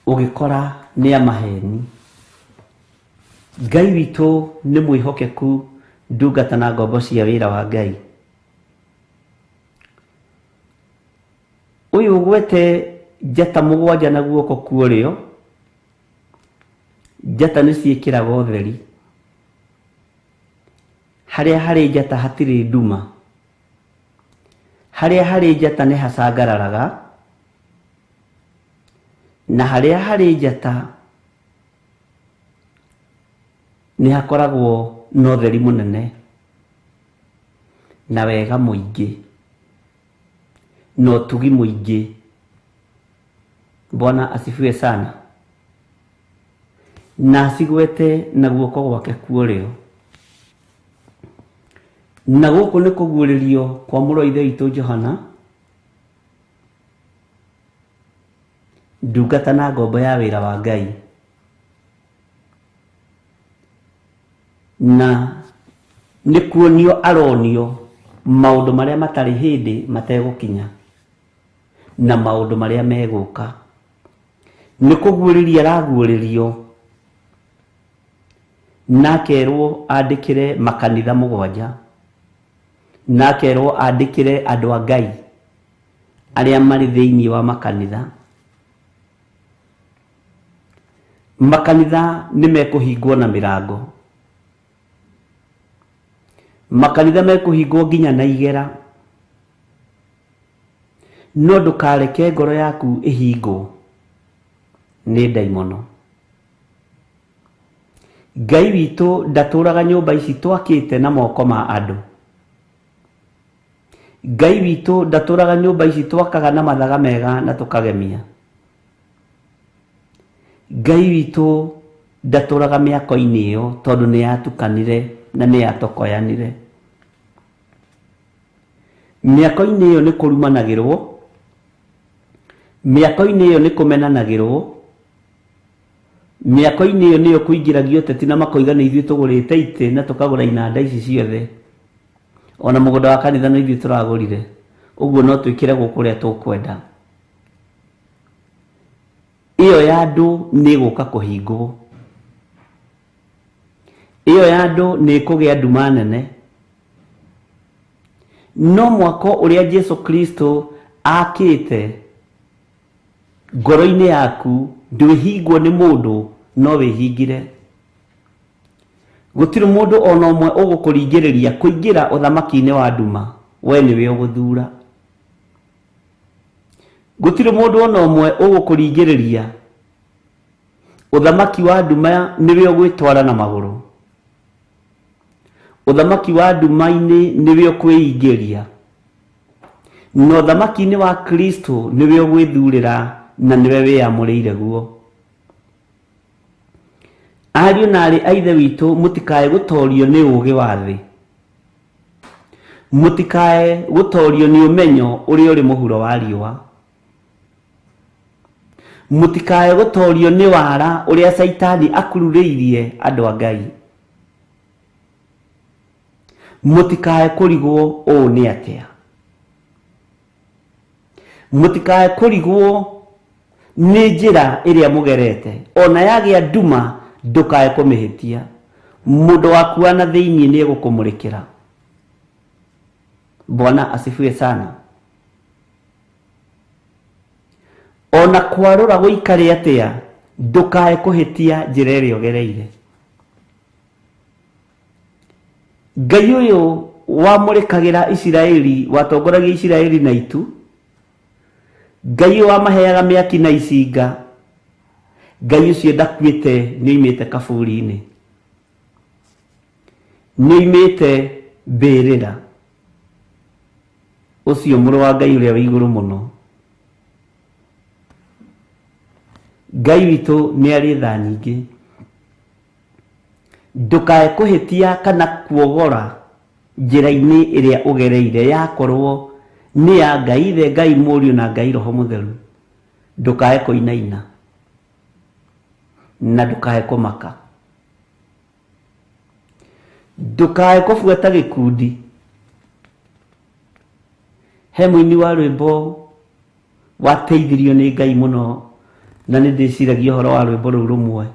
ũgĩkora nĩ amaheni. Ngai witũ nĩ mwĩhokeku, ndungata na ngombo cia wĩra wa Ngai. Ũyũ ũgwete njata mũgwanja na guoko kwa ũrĩo, njata nĩ ciĩkĩraga ũtheri. Harĩa harĩ njata hatirĩ nduma, harĩa harĩ njata nĩ hacangararaga, na harĩa harĩ njata nĩ hakoragwo na ũtheri mũnene na wega mũingĩ na ũtugi mũingĩ. Bwana asifiwe sana. Na acigwete na guoko gwake kwa ũrĩo. Na gũkũ nĩ kũguũrĩrio kwa mũrũ wa Ithe witũ Johana, ndungata na ngombo ya wĩra wa Ngai. Na nĩ kuonio aronio maũndũ marĩa matarĩ hĩndĩ mategũkinya na maũndũ marĩa megũka. Nĩ kũguũrĩria araguũrĩrio na akerwo andĩkĩre makanitha mũgwanja, na akerwo andĩkĩre andũ a Ngai arĩa marĩ thĩinĩ wa makanitha. Makanitha nĩ mekũhingwo na mĩrango, makanitha mekũhingwo nginya na igera, no ndũkareke ngoro yaku ĩhingwo nĩ ndaimono. Ngai witũ ndatũraga nyũmba ici twakĩte na moko ma andũ. Ngai witũ ndatũraga nyũmba ici twakaga na mathaga mega na tũkagemia. Ngai witũ ndatũraga mĩako-inĩ ĩyo tondũ nĩ yatukanire na nĩ yatokoyanire. Mĩako-inĩ ĩyo nĩ kũrumanagĩrwo, mĩako-inĩ ĩyo nĩ kũmenanagĩrwo, mĩako-inĩ ĩyo nĩyo kũingĩragio ũteti na makoiga nĩ ithuĩ tũgũrĩte itĩ na tũkagũra inanda ici ciothe, ona mũgũnda wa kanitha no ithuĩ tũragũrire, ũguo no twĩkĩre gũkũ ũrĩa tũkwenda. Ĩyo ya andũ nĩ ĩgũka kũhingwo, ĩyo ya andũ nĩ ĩkũgĩa nduma nene. No mwako ũrĩa Jesu Kristo akĩte ngoro-inĩ yaku ndwĩhingwo nĩ mũndũ, no wĩhingire. Gũtirĩ mũndũ ona ũmwe ũgũkũringĩrĩria kũingĩra ũthamaki-inĩ wa nduma, we nĩwe ũgũthura. Gũtirĩ mũndũ ona ũmwe ũgũkũringĩrĩria ũthamaki wa nduma, nĩwe ũgwĩtwara na magũrũ. Ũthamaki wa nduma-inĩ nĩwe ũkwĩingĩria, na ũthamaki-inĩ wa Kristo nĩwe ũgwĩthurĩra na nĩwe wĩyamũrĩire guo. Ariũ na aarĩ a Ithe witũ, mũtikae gũtorio nĩ ũũgĩ wa thĩ. Mũtikae gũtorio nĩ ũmenyo ũrĩa ũrĩ mũhuro wa riũa. Mũtikae gũtorio nĩ wara ũrĩa Caitani akururĩirie andũ a Ngai. Mũtikae kũrigwo ũũ nĩ atĩa. Mũtikae kũrigwo nĩ njĩra ĩrĩa mũgerete, ona yagĩa nduma ndũkae kũmĩhĩtia. Mũndũ waku wa na thĩinĩ nĩ egũkũmũrĩkĩra. Bwana asifiwe sana. Ona kwarũra gũikare atĩa, ndũkae kũhĩtia njĩra ĩrĩa ũgereire. Ngai ũyũ wamũrĩkagĩra Isiraeli, watongoragia Isiraeli na itu, Ngai ũyũ wamaheaga mĩaki na icinga, Ngai ũcio ndakuĩte, nĩoimĩte kaburi-inĩ, nĩoimĩte mbĩrĩra. Ũcio mũrũ wa Ngai ũrĩa wĩ igũrũ mũno. Ngai witũ nĩ arĩ tha nyingĩ. Ndũkae kũhĩtia kana kuogora njĩra-inĩ ĩrĩa ũgereire yakorwo nĩ ya Ngai Ithe, Ngai Mũriũ na Ngai Roho Mũtheru. Ndũkae kũinaina na ndũkae kũmaka. Ndũkae kũbuata gĩkundi. He mũini wa rwĩmbo wateithirio nĩ Ngai mũno, na nĩ ndĩciragia ũhoro wa rwĩmbo rũu rũmwe,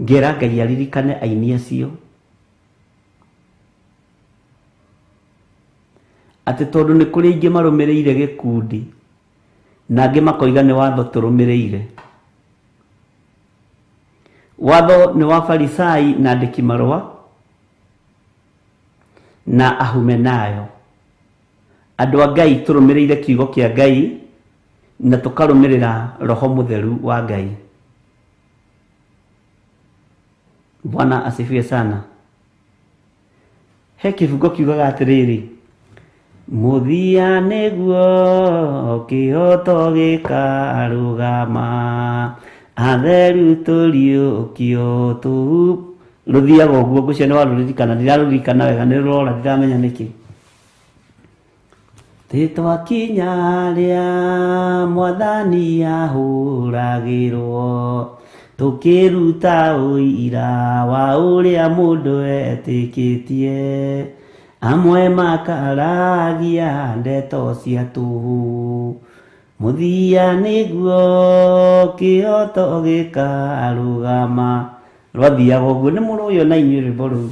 ngera Ngai aririkane aini acio, atĩ tondũ nĩ kũrĩ aingĩ marũmĩrĩire gĩkundi na angĩ makoiga nĩ watho tũrũmĩrĩire. Watho nĩ wa Farisai na andĩki marũa na Ahumenayo. Andũ a Ngai tũrũmĩrĩire kiugo kĩa Ngai na tũkarũmĩrĩra Roho Mũtheru wa Ngai. Bwana asifiwe sana. He kĩbungo kiugaga atĩrĩrĩ, mũthia nĩguo kĩhoto gĩkarũgama, atheru tũriũkio tũ. Rũthiaga ũguo, ngũcio nĩ warũririkana, ndirarũririkana wega, nĩ rũrora, ndiramenya nĩkĩ. Tĩtwakinya rĩa mwathani ahũragĩrwo, tũkĩruta ũira wa ũrĩa mũndũ etĩkĩtie, amwe makaragia ndeto cia tũhũ. Mũthia nĩguo kĩhoto gĩkarũgama. Rwathiaga ũguo, nĩ mũrũĩ ona inyuĩ rwĩmbo rũu.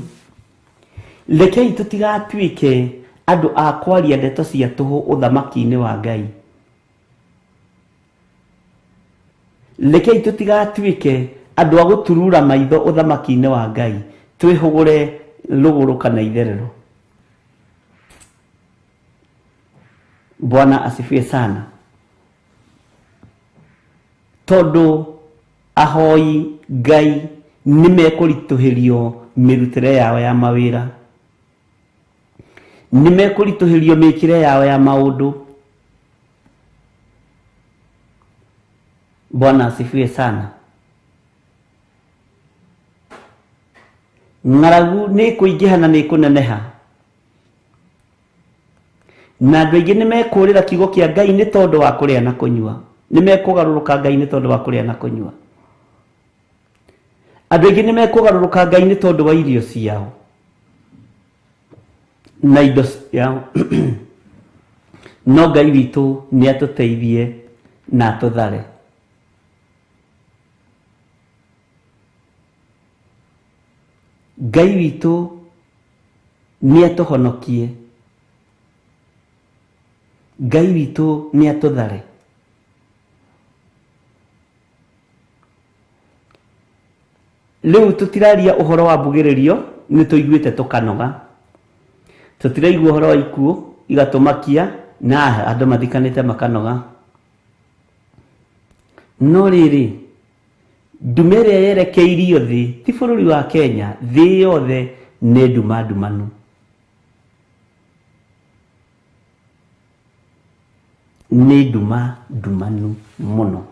Rekei tũtigatuĩke andũ a kwaria ndeto cia tũhũ ũthamaki-inĩ wa Ngai. Rekei tũtigatuĩke andũ a gũturura maitho ũthamaki-inĩ wa Ngai, twĩhũgũre rũgũrũ kana itherero. Bwana asifiwe sana. Tondũ ahoi Ngai nĩ mekũritũhĩrio mĩrutĩre yao ya mawĩra, nĩ mekũritũhĩrio mĩkĩre yao ya maũndũ. Bwana asifiwe sana. Ng'aragu nĩ ĩkũingĩha na nĩ ĩkũneneha, na andũ aingĩ nĩ mekũrĩra kiugo kĩa Ngai nĩ tondũ wa kũrĩa na kũnyua, nĩ mekũgarũrũka Ngai nĩ tondũ wa kũrĩa na kũnyua. Andũ aingĩ nĩ mekũgarũrũka Ngai nĩ tondũ wa irio ciao na indo ciao. No Ngai witũ nĩ atũteithie na atũthare. Ngai witũ nĩ atũhonokie. Ngai witũ nĩ atũthare. Rĩu tũtiraria ũhoro wa mbugĩrĩrio, nĩ tũiguĩte tũkanoga. Tũtiraigua ũhoro wa ikuũ igatũmakia na andũ mathikanĩte makanoga. No rĩrĩ, nduma ĩrĩa yerekeirio thĩ ti bũrũri wa Kenya, thĩ yothe nĩ nduma ndumanu. Nĩ nduma ndumanu mũno.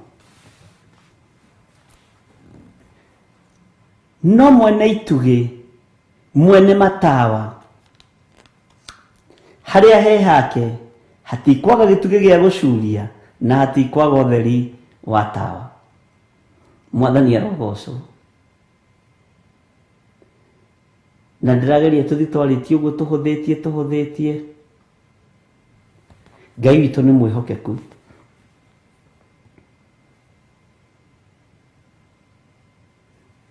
No mwene itugĩ, mwene matawa, Harĩa he hake hatikwaga gĩtugĩ gĩa gũcuria na hatikwaga ũtheri wa tawa. Mwathani arogocwo. Na ndĩrageria tũthiĩ twarĩtie ũguo tũhũthĩtie tũhũthĩtie. Ngai witũ nĩ mwĩhokeku.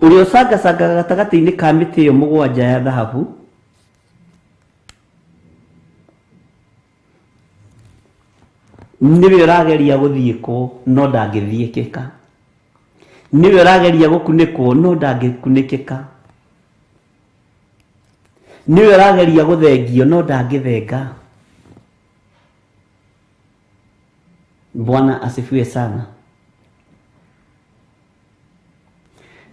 Ũrĩa ũcangacangaga gatagatĩ-inĩ ka mĩtĩ ĩyo mũgwanja ya thahabu nĩwe ũrageria gũthiĩkwo no ndangĩthiĩkĩka. Nĩwe ũrageria gũkunĩkwo no ndangĩkunĩkĩka. Nĩwe ũrageria gũthengio no ndangĩthenga. Bwana asifiwe sana.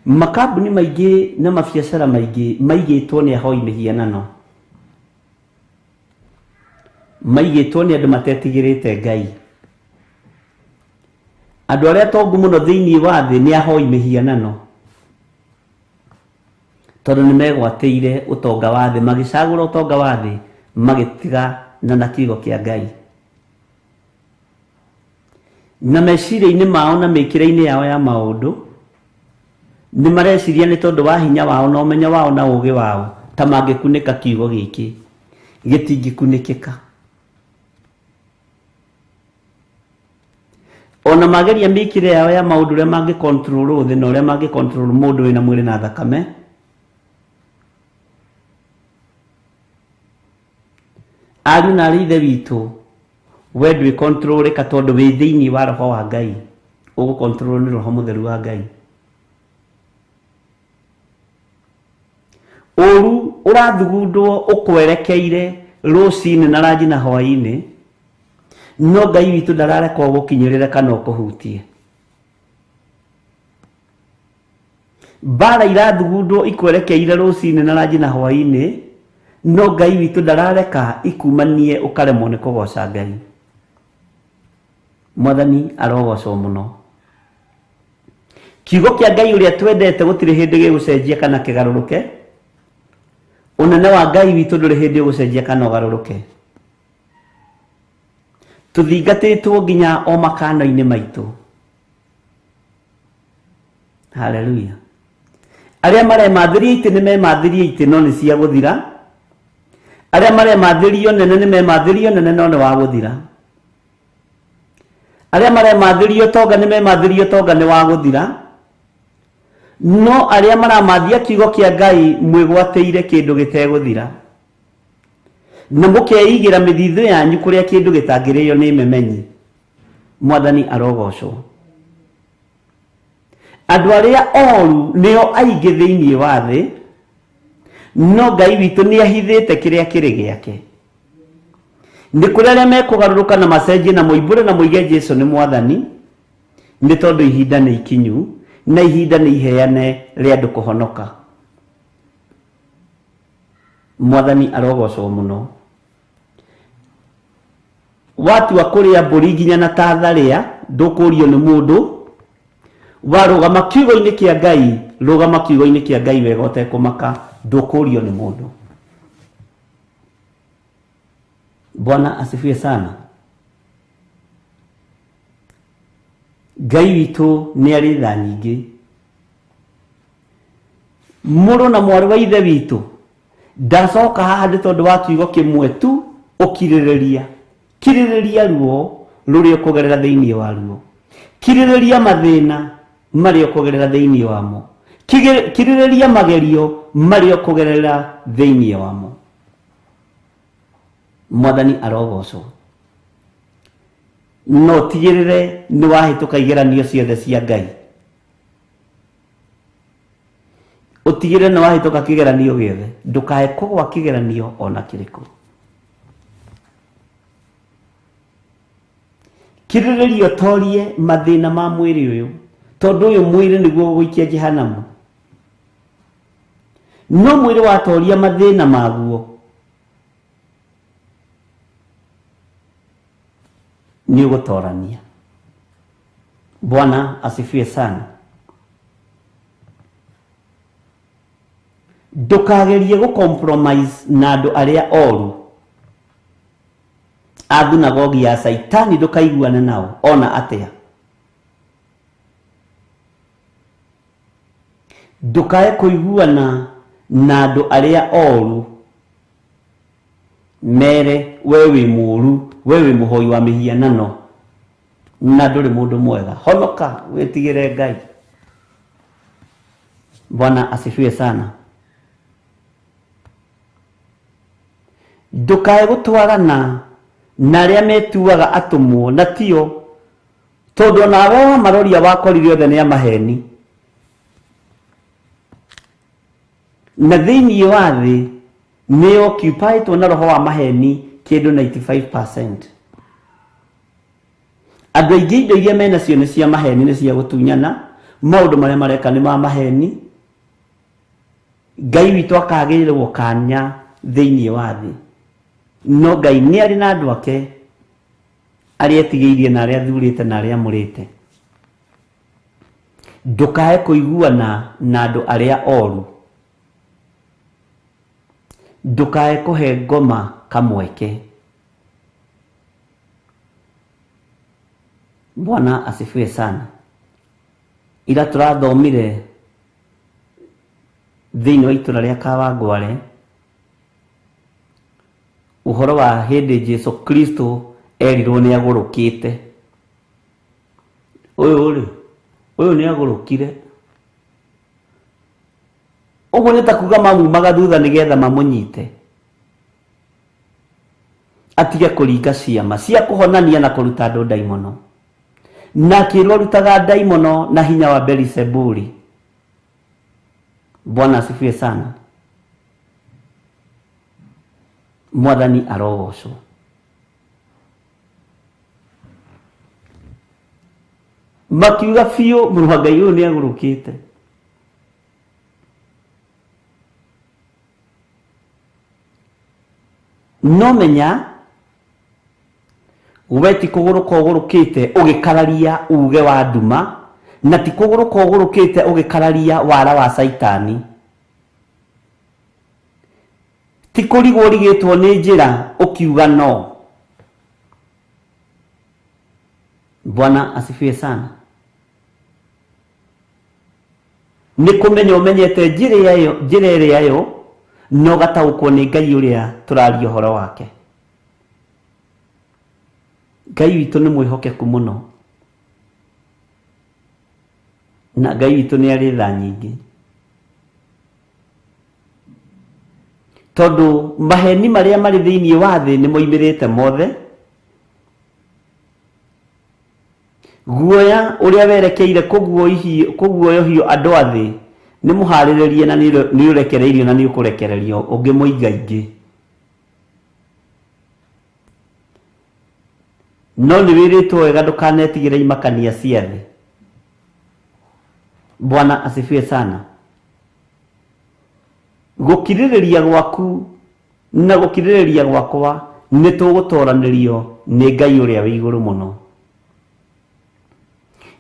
Makambuni maingĩ na mabiacara maingĩ maigĩtwo nĩ ahoi mĩhianano, maigĩtwo nĩ andũ matetigĩrĩte Ngai. Andũ arĩa tongu mũno thĩinĩ wa thĩ nĩ ahoi mĩhianano, tondũ nĩ megwatĩire ũtonga wa thĩ, magĩcagũra ũtonga wa thĩ magĩtiga na kiugo kĩa Ngai. Na meciria-inĩ mao na mĩkĩre-inĩ yao ya maũndũ nĩ mareciria nĩ tondũ wa hinya wao na ũmenyo wao na ũũgĩ wao ta mangĩkunĩka kiugo gĩkĩ gĩtingĩkunĩkĩka. Ona mageria mĩkĩre yao ya maũndũ ũrĩa mangĩ control thĩ na ũrĩa mangĩ control mũndũ wĩna mwĩrĩ na thakame, ariũ na arĩ ithe witũ, we ndwĩ control-ĩka tondũ wĩ thĩinĩ wa roho wa Ngai. Ũgũ control nĩ roho mũtheru wa Ngai. Ũru ũrathugundwo ũkwerekeire rũcinĩ na ranji na hwaĩ-inĩ, no Ngai witũ ndarareka ũgũkinyĩrĩre kana ũkũhutie. Mbara irathugundwo ikwerekeire rũcinĩ na ranji na hwaĩ-inĩ, no Ngai witũ ndarareka ikumanie ũkaremwo nĩ kũgoca Ngai. Mwathani arogocwo mũno. Kiugo kĩa Ngai ũrĩa twendete gũtirĩ hĩndĩ gĩgũcenjia kana kĩgarũrũke. Ũnene wa Ngai witũ ndũrĩ hĩndĩ ũgũcenjia kana ũgarũrũke. Tũthingatĩtwo nginya o makano-inĩ maitũ. Haleluya. Arĩa maremathĩria itĩ nĩ memathĩria itĩ no nĩ cia gũthira. Arĩa maremathĩrio nene nĩ memathĩrio nene no nĩ wa gũthira. Arĩa maremathĩrio tonga nĩ memathĩrio tonga nĩ wa gũthira. No arĩa maramathia kiugo kĩa Ngai mwĩgwatĩire kĩndũ gĩtegũthira. Na mũkeigĩra mĩthithũ yanyu kũrĩa kĩndũ gĩtangĩrĩo nĩ memenyi. Mwathani arogocwo. Andũ arĩa oru nĩo aingĩ thĩinĩ wa thĩ, no Ngai witũ nĩ ahithĩte kĩrĩa kĩrĩ gĩake. Nĩ kũrĩ arĩa mekũgarũrũka na macenjie na moimbũre na moige Jesũ nĩ Mwathani, nĩ tondũ ihinda nĩ ikinyu na ihinda nĩ iheane rĩa andũ kũhonoka. Mwathani arogocwo mũno. Watua kũrĩa mbũri nginya na tatharĩa, ndũkũrio nĩ mũndũ. Warũgama kiugo-inĩ kĩa Ngai, rũgama kiugo-inĩ kĩa Ngai wega ũtekũmaka, ndũkũrio nĩ mũndũ. Bwana asifiwe sana. Ngai witũ nĩ arĩ tha nyingĩ. Mũrũ na mwarĩ wa ithe witũ, ndacoka haha nĩ tondũ wa kiugo kĩmwe tu, ũkirĩrĩria. Kirĩrĩria ruo rũrĩa ũkũgerera thĩinĩ wa ruo. Kirĩrĩria mathĩna marĩa ũkũgerera thĩinĩ wamo. Kirĩrĩria magerio marĩa ũkũgerera thĩinĩ wamo. Mwathani arogocwo. No ũtigĩrĩre nĩ wahĩtũka igeranio ciothe cia Ngai. Ũtigĩrĩre nĩ wahĩtũka kĩgeranio gĩothe. Ndũkae kũgwa kĩgeranio ona kĩrĩkũ. Kirĩrĩria ũtorie mathĩna ma mwĩrĩ ũyũ, tondũ ũyũ mwĩrĩ nĩguo ũgũikia jehanamu. No mwĩrĩ watoria mathĩna maguo nĩ ũgũtorania. Bwana asifiwe sana. Ndũkagerie gũ compromise na andũ arĩa oru. A thunagogi ya Saitani ndũkaiguane nao ona atĩa. Ndũkae kũiguana na andũ arĩa oru mere we wĩ mũru, we wĩ mũhoi wa mĩhianano na ndũrĩ mũndũ mwega. Honoka wĩtigĩre Ngai. Bwana asifiwe sana. Ndũkae gũtwarana na arĩa metuaga atũmwo na tio, tondũ onawe wamaroria wakorire othe nĩ a maheni. Na thĩinĩ wa thĩ nĩ occupied na roho wa maheni kĩndũ 95%. Andũ aingĩ indo iria menacio nĩ cia maheni, nĩ cia gũtunyana, maũndũ marĩa mareka nĩ ma maheni. Ngai witũ akagĩrĩrwo kanya thĩinĩ wa thĩ, no Ngai nĩ arĩ na andũ ake arĩa etigĩirie na arĩa athurĩte na arĩa amũrĩte. Ndũkae kũiguana na andũ arĩa oru. Ndũkae kũhe ngoma kamweke. Bwana asifiwe sana. Ira tũrathomire thĩinĩ wa itũra rĩa Kawangware ũhoro wa hĩndĩ Jesu Kristo erirwo nĩ agũrũkĩte. Ũyũ rĩ, ũyũ nĩ agũrũkire. Ũguo nĩ ta kuga mamumaga thutha nĩgetha mamũnyite, atige kũringa ciama cia kũhonania na kũruta andũ ndaimono. Na akĩrwo arutaga ndaimono na hinya wa Beelzebuli. Bwana asifiwe sana. Mwathani arogocwo. Makiuga biũ mũrũ wa Ngai ũyũ nĩ agũrũkĩte. No menya we ti kũgũrũka ũgũrũkĩte ũgĩkararia uge wa nduma, na ti kũgũrũka ũgũrũkĩte ũgĩkararia wara wa Saitani. Ti kũrigwo ũrigĩtwo nĩ njĩra ũkiuga no. Bwana asifiwe sana. Nĩ kũmenya ũmenyete njĩra ĩrĩa yo, no gataũkwo nĩ Ngai ũrĩa tũraria ũhoro wake. Ngai witũ nĩ mwĩhokeku mũno, na Ngai witũ nĩ arĩ tha nyingĩ, tondũ maheni marĩa marĩ thĩinĩ wa thĩ nĩ moimĩrĩte mothe. Guoya ũrĩa werekeire kũguoyohio andũ a thĩ nĩ mũharĩrĩrie na nĩ ũrekereirio na nĩ ũkũrekererio ũngĩ mũingaingĩ. No nĩ wĩrĩtwo wega ndũkanetigĩre imakania cia thĩ. Bwana asifiwe sana. Gũkirĩrĩria gwaku na gũkirĩrĩria gwakwa nĩ tũgũtoranĩrio nĩ Ngai ũrĩa wĩ igũrũ mũno.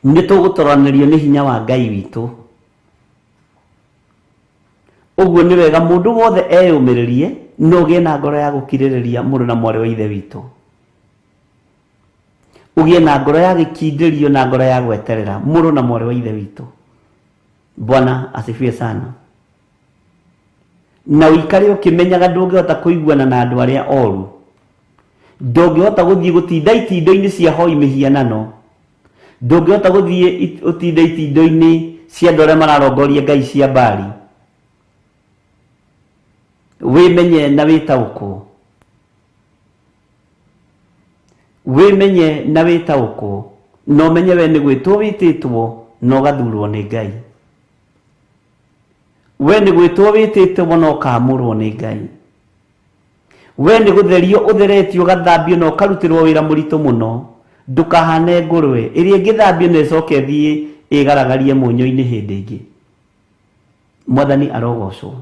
Nĩ tũgũtoranĩrio nĩ hinya wa Ngai witũ. Ũguo nĩ wega mũndũ wothe eyũmĩrĩrie na ũgĩe na ngoro ya gũkirĩrĩria mũrũ na mwarĩ wa ithe witũ. Ũgĩe na ngoro ya gĩkindĩrio na ngoro ya gweterera mũrũ na mwarĩ wa ithe witũ. Bwana asifiwe sana. Na ũikare ũkĩmenyaga ndũngĩhota kũiguana na andũ arĩa oru. Ndũngĩhota gũthiĩ gũtinda itindo-inĩ cia hoi mĩhianano. Ndũngĩhota gũthiĩ ũtinde itindo-inĩ cia andũ arĩa mararongoria ngai cia Bali. Wĩmenye na wĩtaũkwo. Wĩmenye na wĩtaũkwo. Na ũmenye we nĩ gwĩtwo wĩtĩtwo na ũgathurwo nĩ Ngai. We nĩ gwĩtwo wĩtĩtwo na ũkaamũrwo nĩ Ngai. We nĩ gũtherio ũtheretio ũgathambio na ũkarutĩrwo wĩra mũritũ mũno. Ndũkahane ngũrwe ĩrĩa ĩngĩthambio na ĩcoke ĩthiĩ ĩgaragarie mũnyũ-inĩ hĩndĩ ĩngĩ. Mwathani arogocwo.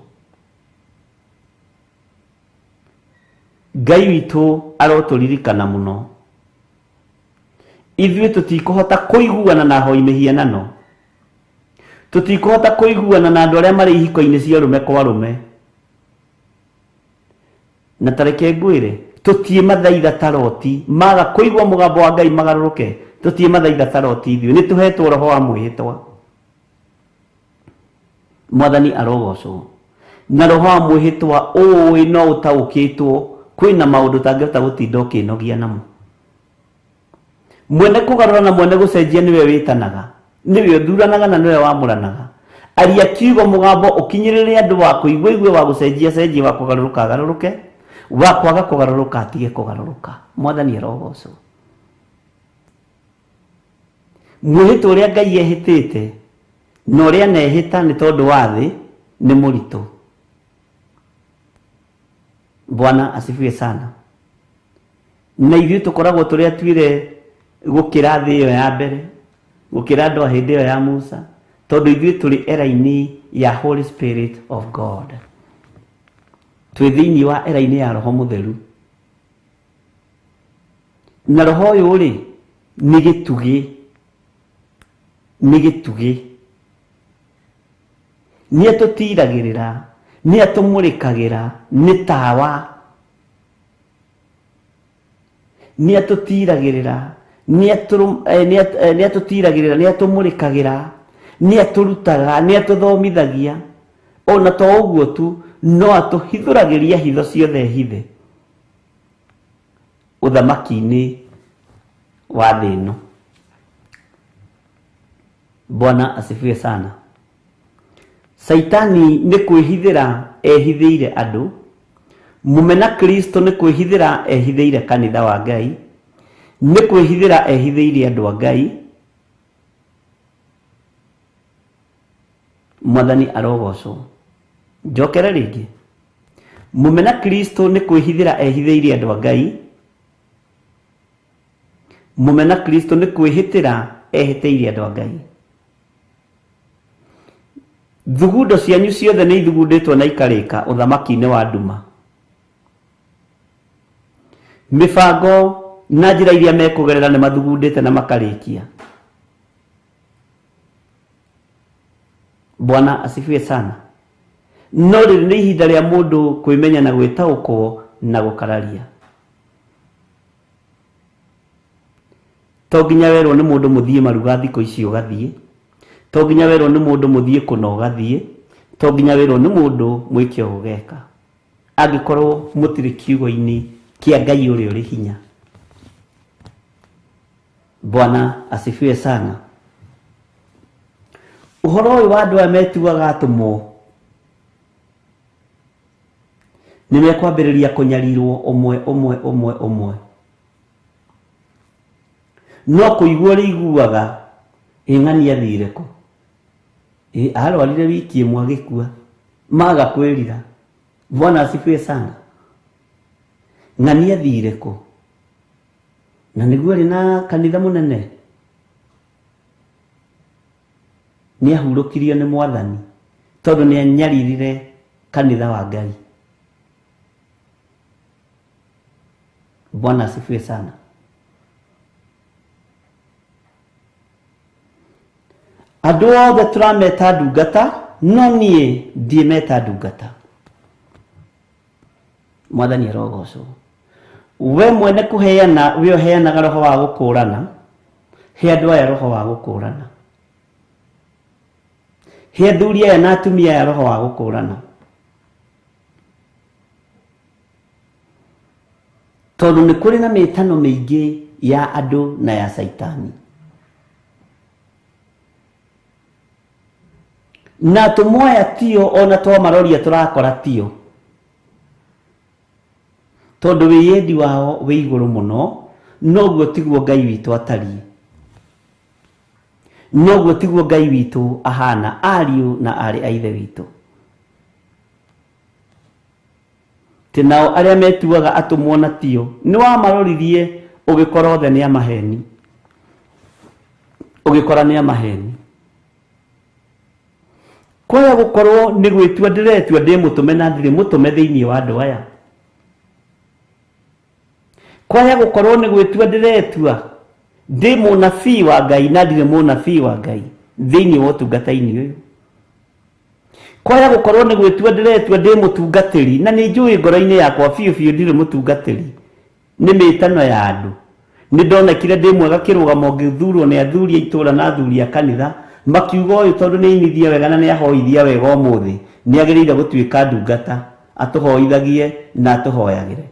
Ngai witũ arotũririkana mũno. Ithuĩ tũtikũhota kũiguana na hoi mĩhianano. Tũtikũhota kũiguana na andũ arĩa marĩ ihiko-inĩ cia arũme kwa arũme. Na tareke ngwĩre, Tũtiĩ mathaitha ta Loti, maga kũigua mũgambo wa Ngai magarũrũke. Tũtiĩ mathaitha ta Loti ithuĩ, nĩ tũhetwo roho wa mwĩhĩtwa. Mwathani arogocwo. Na roho wa mwĩhĩtwa ũĩ no ũtaũkĩtwo, kwĩna maũndũ ũtangĩhota gũtinda ũkĩnogia namo. Mwene kũgarũra na mwene gũcenjia nĩwe wĩtanaga, nĩwe ũthuranaga na nĩwe wamũranaga. Aria kiugo mũgambo ũkinyĩrĩre andũ, wa kũigua igue, wa gũcenjia cenjie, wa kũgarũrũka agarũrũke, wa kwaga kũgarũrũka atige kũgarũrũka. Mwathani arogocwo. Mwĩhĩtwa ũrĩa Ngai ehĩtĩte na ũrĩa anehĩta nĩ tondũ wa thĩ nĩ mũritũ. Bwana asifiwe sana. Na ithuĩ tũkoragwo tũrĩ atuire gũkĩra thĩ ĩyo ya mbere, gũkĩra andũ a hĩndĩ ĩyo ya Musa, tondũ ithuĩ tũrĩ era-inĩ ya Holy Spirit of God. Twĩ thĩinĩ wa era-inĩ ya Roho Mũtheru. Na roho ũyũ rĩ, nĩ gĩtugĩ, nĩ gĩtugĩ. Nĩ atũtiragĩrĩra, nĩ atũmũrĩkagĩra, nĩ tawa. Nĩ atũtiragĩrĩra, nĩ atũtiragĩrĩra, nĩ atũmũrĩkagĩra, nĩ atũrutaga, nĩ atũthomithagia. Ona to ũguo tu, no atũhithũragĩria hitho ciothe hithe ũthamaki-inĩ wa thĩ ĩno. Bwana asifiwe sana. Saitani nĩ kwĩhithĩra ehithĩire andũ, mũmena Kristo nĩ kwĩhithĩra ehithĩire kanitha wa Ngai, nĩ kwĩhithĩra ehithĩire andũ a Ngai. Mwathani arogocwo. Njokere rĩngĩ. Mũmena Kristo nĩ kwĩhithĩra ehithĩire andũ a Ngai, mũmena Kristo nĩ kwĩhĩtĩra ehĩtĩire andũ a Ngai. Thugundo cianyu ciothe nĩ ithugundĩtwo na ikarĩka ũthamaki-inĩ wa nduma. Mĩbango na njĩra iria mekũgerera nĩ mathugundĩte na makarĩkia. Bwana asifiwe sana. No rĩrĩ nĩ ihinda rĩa mũndũ kwĩmenya na gwĩtaũkwo na gũkararia. To nginya werwo nĩ mũndũ mũthiĩ maruga thikũ ici ũgathiĩ, to nginya werwo nĩ mũndũ mũthiĩ kũna ũgathiĩ, to nginya werwo nĩ mũndũ mwĩke ũũ ũgeka, angĩkorwo mũtirĩ kiugo-inĩ kĩa Ngai ũrĩa ũrĩ hinya. Bwana asifiwe sana. Ũhoro ũyũ wa andũ aya metuaga atũmwo nĩ mekwambĩrĩria kũnyarirwo ũmwe ũmwe ũmwe ũmwe. No kũigua ũrĩiguaga ĩ ng'ani athire kũ, ĩ arwarire wiki ĩmwe agĩkua, maga kwĩrira. Bwana asifiwe sana. Ng'ani athire kũ, na nĩguo arĩ na kanitha mũnene, nĩ ahurũkirio nĩ Mwathani tondũ nĩ anyaririre kanitha wa Ngai. Bwana asifiwe sana. Andũ othe tũrameta ndungata, no niĩ ndiĩmeta ndungata. Mwathani arogocwo. We mwene kũheana, we ũheanaga roho wa gũkũrana, he andũ aya roho wa gũkũrana, he athuri aya na atumia aya roho wa gũkũrana, tondũ nĩ kũrĩ na mĩtano mĩingĩ ya andũ na ya Saitani. Na atũmwo aya tio, ona twamaroria tũrakora tio, tondũ wĩyendi wao wĩ igũrũ mũno. Noguo tiguo Ngai witũ atariĩ, noguo tiguo Ngai witũ ahana, ariũ na arĩ a ithe witũ. Tĩ nao arĩa metuaga atũmwo na tio, nĩ wamaroririe ũgĩkora othe nĩ amaheni, ũgĩkora nĩ amaheni. Kwaya gũkorwo nĩ gwĩtua ndĩretua ndĩ mũtũme na ndirĩ mũtũme thĩinĩ wa andũ aya. Kwaya gũkorwo nĩ gwĩtua ndĩretua ndĩ mũnabii wa Ngai na ndirĩ mũnabii wa Ngai thĩinĩ wa ũtungata-inĩ ũyũ. Kwaya gũkorwo nĩ gwĩtua ndĩretua ndĩ mũtungatĩri na nĩ njũĩ ngoro-inĩ yakwa biũ biũ ndirĩ mũtungatĩri. Nĩ mĩtano ya andũ. Nĩ ndonekire ndĩ mwega kĩrũgamo ngĩthurwo nĩ athuri a itũra na athuri a kanitha, makiuga ũyũ tondũ nĩ ainithia wega na nĩ ahoithia wega ũmũthĩ, nĩ agĩrĩire gũtuĩka ndungata, atũhoithagie na atũhoyagĩre.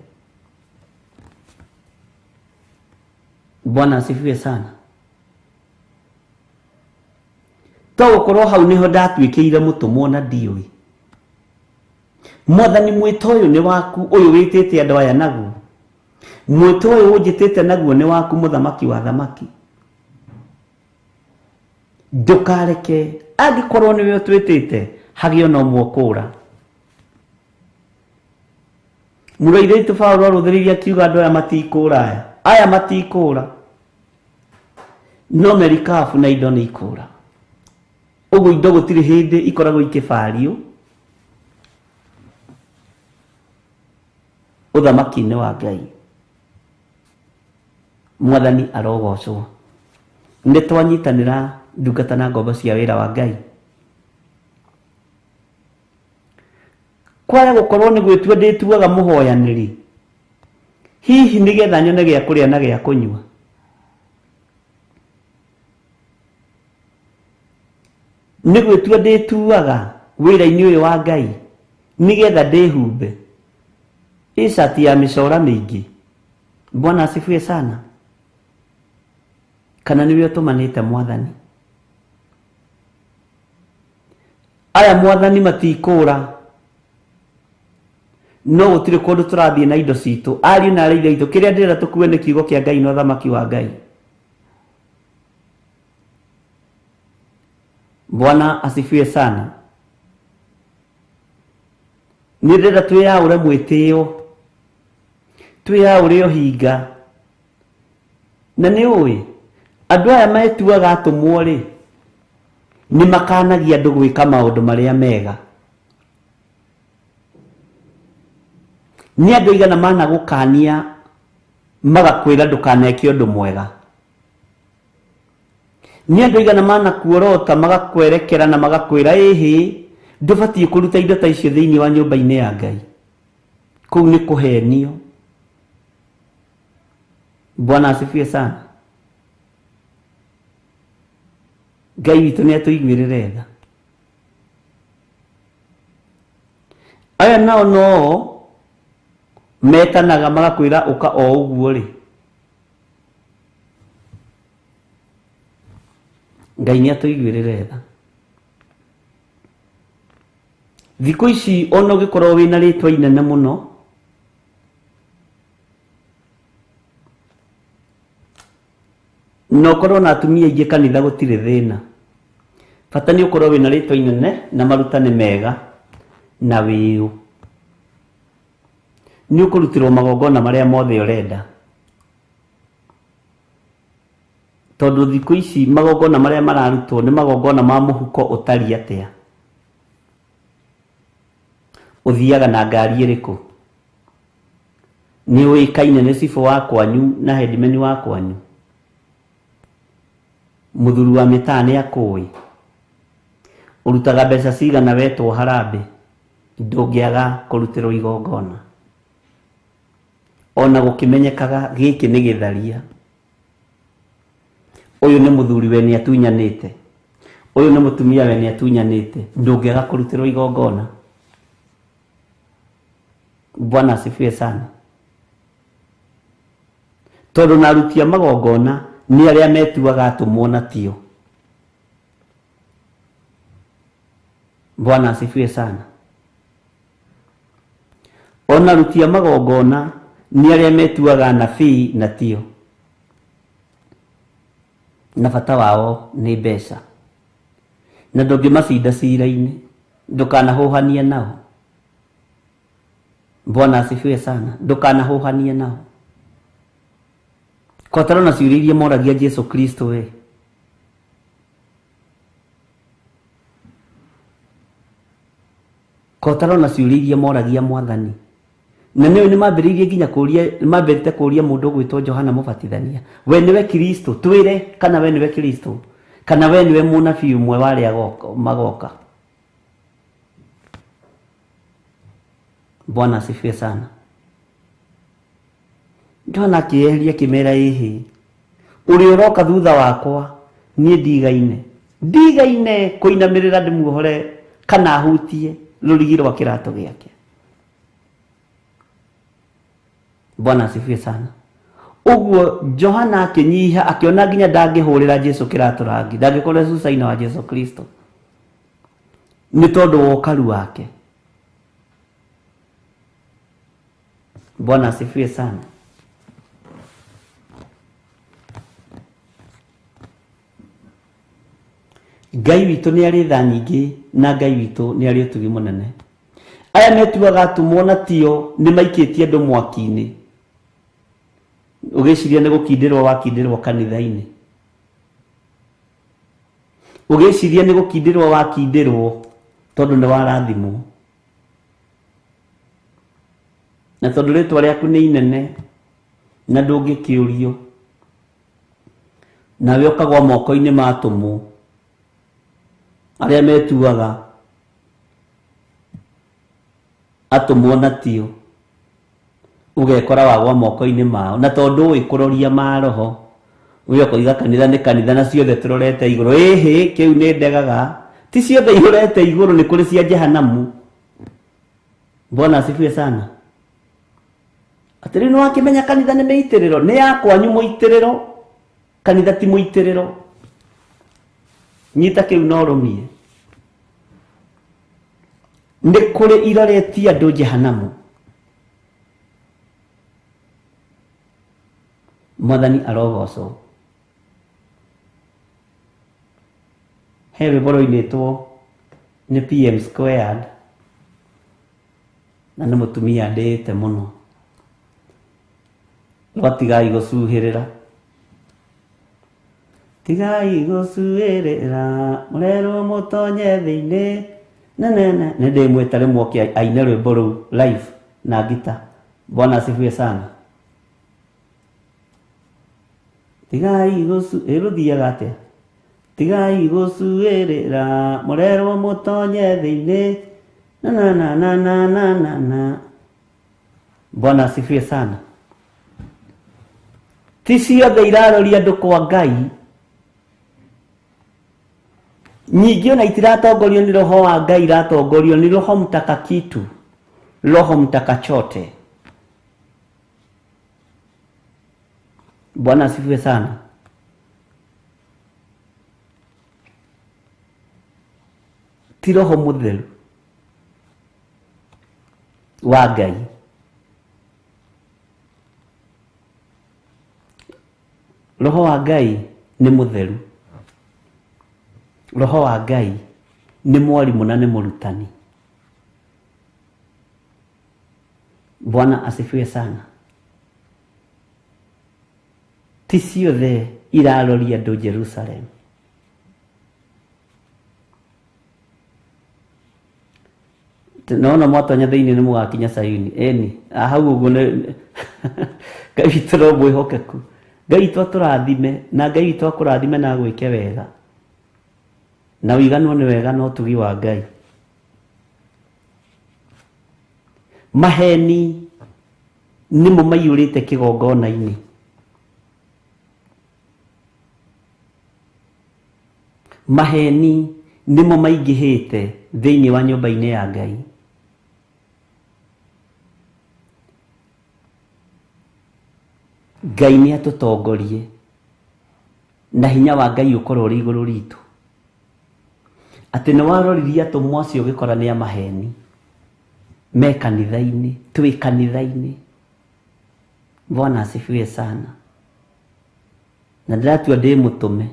Bwana asifiwe sana. To gũkorwo hau nĩho ndatuĩkĩire mũtũmwo na ndiũĩ. Mwathani mwĩto ũyũ nĩ waku, ũyũ wĩtĩte andũ aya naguo. Mwĩto ũyũ ũnjĩtĩte naguo nĩ waku, mũthamaki wa thamaki. Ndũkareke angĩkorwo nĩwe ũtwĩtĩte hagĩe ona ũmwe ũkũũra. Mũrũ ithe witũ Paũlũ arũthĩrĩirie akiuga andũ aya matikũũra, aya aya matikũũra, no merikabu na indo nĩ ikũũra. Ũguo indo gũtirĩ hĩndĩ ikoragwo ikĩbario ũthamaki-inĩ wa Ngai. Mwathani arogocwo. Nĩ twanyitanĩra ndungata na ngombo cia wĩra wa Ngai. Kwaya gũkorwo nĩ gwĩtua ndĩtuaga mũhoyanĩri, hihi nĩgetha nyone gĩa kũrĩa na gĩa kũnyua. Nĩ gwĩtua ndĩtuaga wĩra-inĩ ũyũ wa Ngai nĩgetha ndĩhumbe icati ya mĩcora mĩingĩ. Bwana asifiwe sana. Kana nĩwe ũtũmanĩte Mwathani? Aya Mwathani matikũũra, no gũtirĩ kũndũ tũrathiĩ na indo citũ. Ariũ na aarĩ a Ithe witũ, kĩrĩa ndĩrenda tũkue nĩ kiugo kĩa Ngai na ũthamaki wa Ngai. Bwana asifiwe sana. Nĩ ndĩrenda twĩyaũre mwĩtĩo, twĩyaũre ũhinga. Na nĩ ũĩ andũ aya metuaga atũmwo rĩ, nĩ makanagia andũ gwĩka maũndũ marĩa mega. Nĩ andũ aigana managũkania magakwĩra ndũkaneke ũndũ mwega. Nĩ andũ aigana manakuorota magakwerekera na magakwĩra ĩhĩ, ndũbatiĩ kũruta indo ta icio thĩinĩ wa nyũmba-inĩ ya Ngai. Kũu nĩ kũhenio. Bwana asifiwe sana. Ngai witũ nĩ atũiguĩrĩre tha. Aya nao no metanaga magakwĩra ũka o ũguo rĩ. Ngai nĩ atũiguĩrĩre tha. Thikũ ici ona ũngĩkorwo wĩna rĩtwa inene mũno, na ũkorwo na atumia aingĩ kanitha gũtirĩ thĩna. Bata nĩ ũkorwo wĩna rĩtwa inene na maruta nĩ mega na wĩũ. Nĩ ũkũrutĩrwo magongona marĩa mothe ũrenda. Tondũ thikũ ici magongona marĩa mararutwo nĩ magongona ma mũhuko ũtariĩ atĩa. Ũthiaga na ngari ĩrĩkũ? Nĩ ũĩkaine nĩ cibũ wa kwanyu na headman wa kwanyu? Mũthuri wa mĩtaa nĩ akũĩ? Ũrutaga mbeca cigana wetwo harambee? Ndũngĩaga kũrutĩrwo igongona. Ona gũkĩmenyekaga gĩkĩ nĩ gĩtharia. Ũyũ nĩ mũthuri we nĩ atunyanĩte, ũyũ nĩ mũtumia we nĩ atunyanĩte, ndũngĩaga kũrutĩrwo igongona. Bwana asifiwe sana. Tondũ na aruti a magongona nĩ arĩa metuaga atũmwo na tio. Bwana asifiwe sana. Ona aruti a magongona nĩ arĩa metuaga anabii na tio. Na bata wao nĩ mbeca. Na ndũngĩmacinda cira-inĩ, ndũkanahũhanie nao. Bwana asifiwe sana. Ndũkanahũhanie nao. Kwatara na ciũria iria moragia Jesu Kristo we. Kwatara na ciũria iria moragia Mwathani. Na nĩwe nĩ mambĩrĩirie nginya kũria, nĩ mambĩrĩte kũria mũndũ ũgwĩtwo Johana Mũbatithania. We nĩwe Kristo, twĩre kana we nĩwe Kristo, kana we nĩwe mũnabii ũmwe wa arĩa magoka. Bwana asifiwe sana. Johana akĩeheria akĩmera ĩhĩ ũrĩa ũroka thutha wakwa niĩ ndigaine ndigaine kũinamĩrĩra ndĩmuohore kana hutie rũrigi rwa kĩratũ gĩake. Bwana asifiwe sana. Ũguo Johana akĩnyiha akĩona nginya ndangĩhũrĩra Jesu kĩratũ rangi, ndangĩkorwo cucaina wa Jesu Kristo nĩ tondũ wa ũkaru wake. Bwana asifiwe sana. Ngai witũ nĩ arĩ tha nyingĩ na Ngai witũ nĩ arĩ ũtugi mũnene. Aya metuaga atũmwo na tio nĩ maikĩtie andũ mwaki-inĩ. Ũgĩciria nĩ gũkindĩrwo wakindĩrwo kanitha-inĩ, ũgĩciria nĩ gũkindĩrwo wakindĩrwo tondũ nĩ warathimwo na tondũ rĩtwa rĩaku nĩ inene na ndũngĩkĩũrio, nawe ũkagwa moko-inĩ ma atũmwo arĩa metuaga atũmwo na tio, ũgekora wagwa moko-inĩ mao na tondũ ũĩ kũroria maroho we ũkoiga kanitha nĩ kanitha na ciothe tũrorete igũrũ. Ĩhĩ kĩu nĩ ndegaga, ti ciothe irorete igũrũ, nĩ kũrĩ cia jehanamu. Bwana asifiwe sana. Atĩrĩ nĩ wakĩmenya kanitha nĩ mĩitĩrĩro, nĩ ya kwanyu mũitĩrĩro, kanitha ti mũitĩrĩro. Nyita kĩu na ũrũmie. Nĩ kũrĩ iroretie andũ jehanamu. Mwathani arogocwo. He rwĩmbo rũinĩtwo nĩ PM Squared na nĩ mũtumia ndĩĩte mũno, rwa tigai gũcuhĩrĩra, tigai gũcuhĩrĩra mũrerwo mũtonye thĩinĩ nene. Nĩ ndĩmwĩta rĩmwe oke aine rwĩmbo rũu live na ngita. Bwana asifiwe sana. Tigai gũcu ĩrũthiaga atĩa? Tigai gũcuĩrĩra mũrerwo mũtonye thĩinĩ na na na na na na na na. Bwana asifiwe sana. Ti ciothe iraroria andũ kwa Ngai, nyingĩ ona itiratongorio nĩ roho wa Ngai, iratongorio nĩ roho mtakakitu, roho mtakachote. Bwana asifiwe sana. Ti roho mũtheru wa Ngai. Roho wa Ngai nĩ mũtheru. Roho wa Ngai nĩ mwarimũ na nĩ mũrutani. Bwana asifiwe sana. Ti ciothe iraroria andũ Jerusalem. Nona mwatonya thĩinĩ nĩ mũgakinya Sayuni. Ĩni hau ũguo nĩ Ngai witũ no mwĩhokeku. Ngai witũ atũrathime na Ngai witũ akũrathime na agwĩke wega na ũiganwo nĩ wega na ũtugi wa Ngai. Maheni nĩmo maiyũrĩte kĩgongona-inĩ. Maheni nĩmo maingĩhĩte thĩinĩ wa nyũmba-inĩ ya Ngai. Ngai nĩ atũtongorie na hinya wa Ngai ũkorwo ũrĩ igũrũ ritũ. Atĩ nĩ waroririe atũmwo acio ũgĩkora nĩ a maheni me kanitha-inĩ, twĩ kanitha-inĩ. Bwana asifiwe sana. Na ndĩratua ndĩ mũtũme.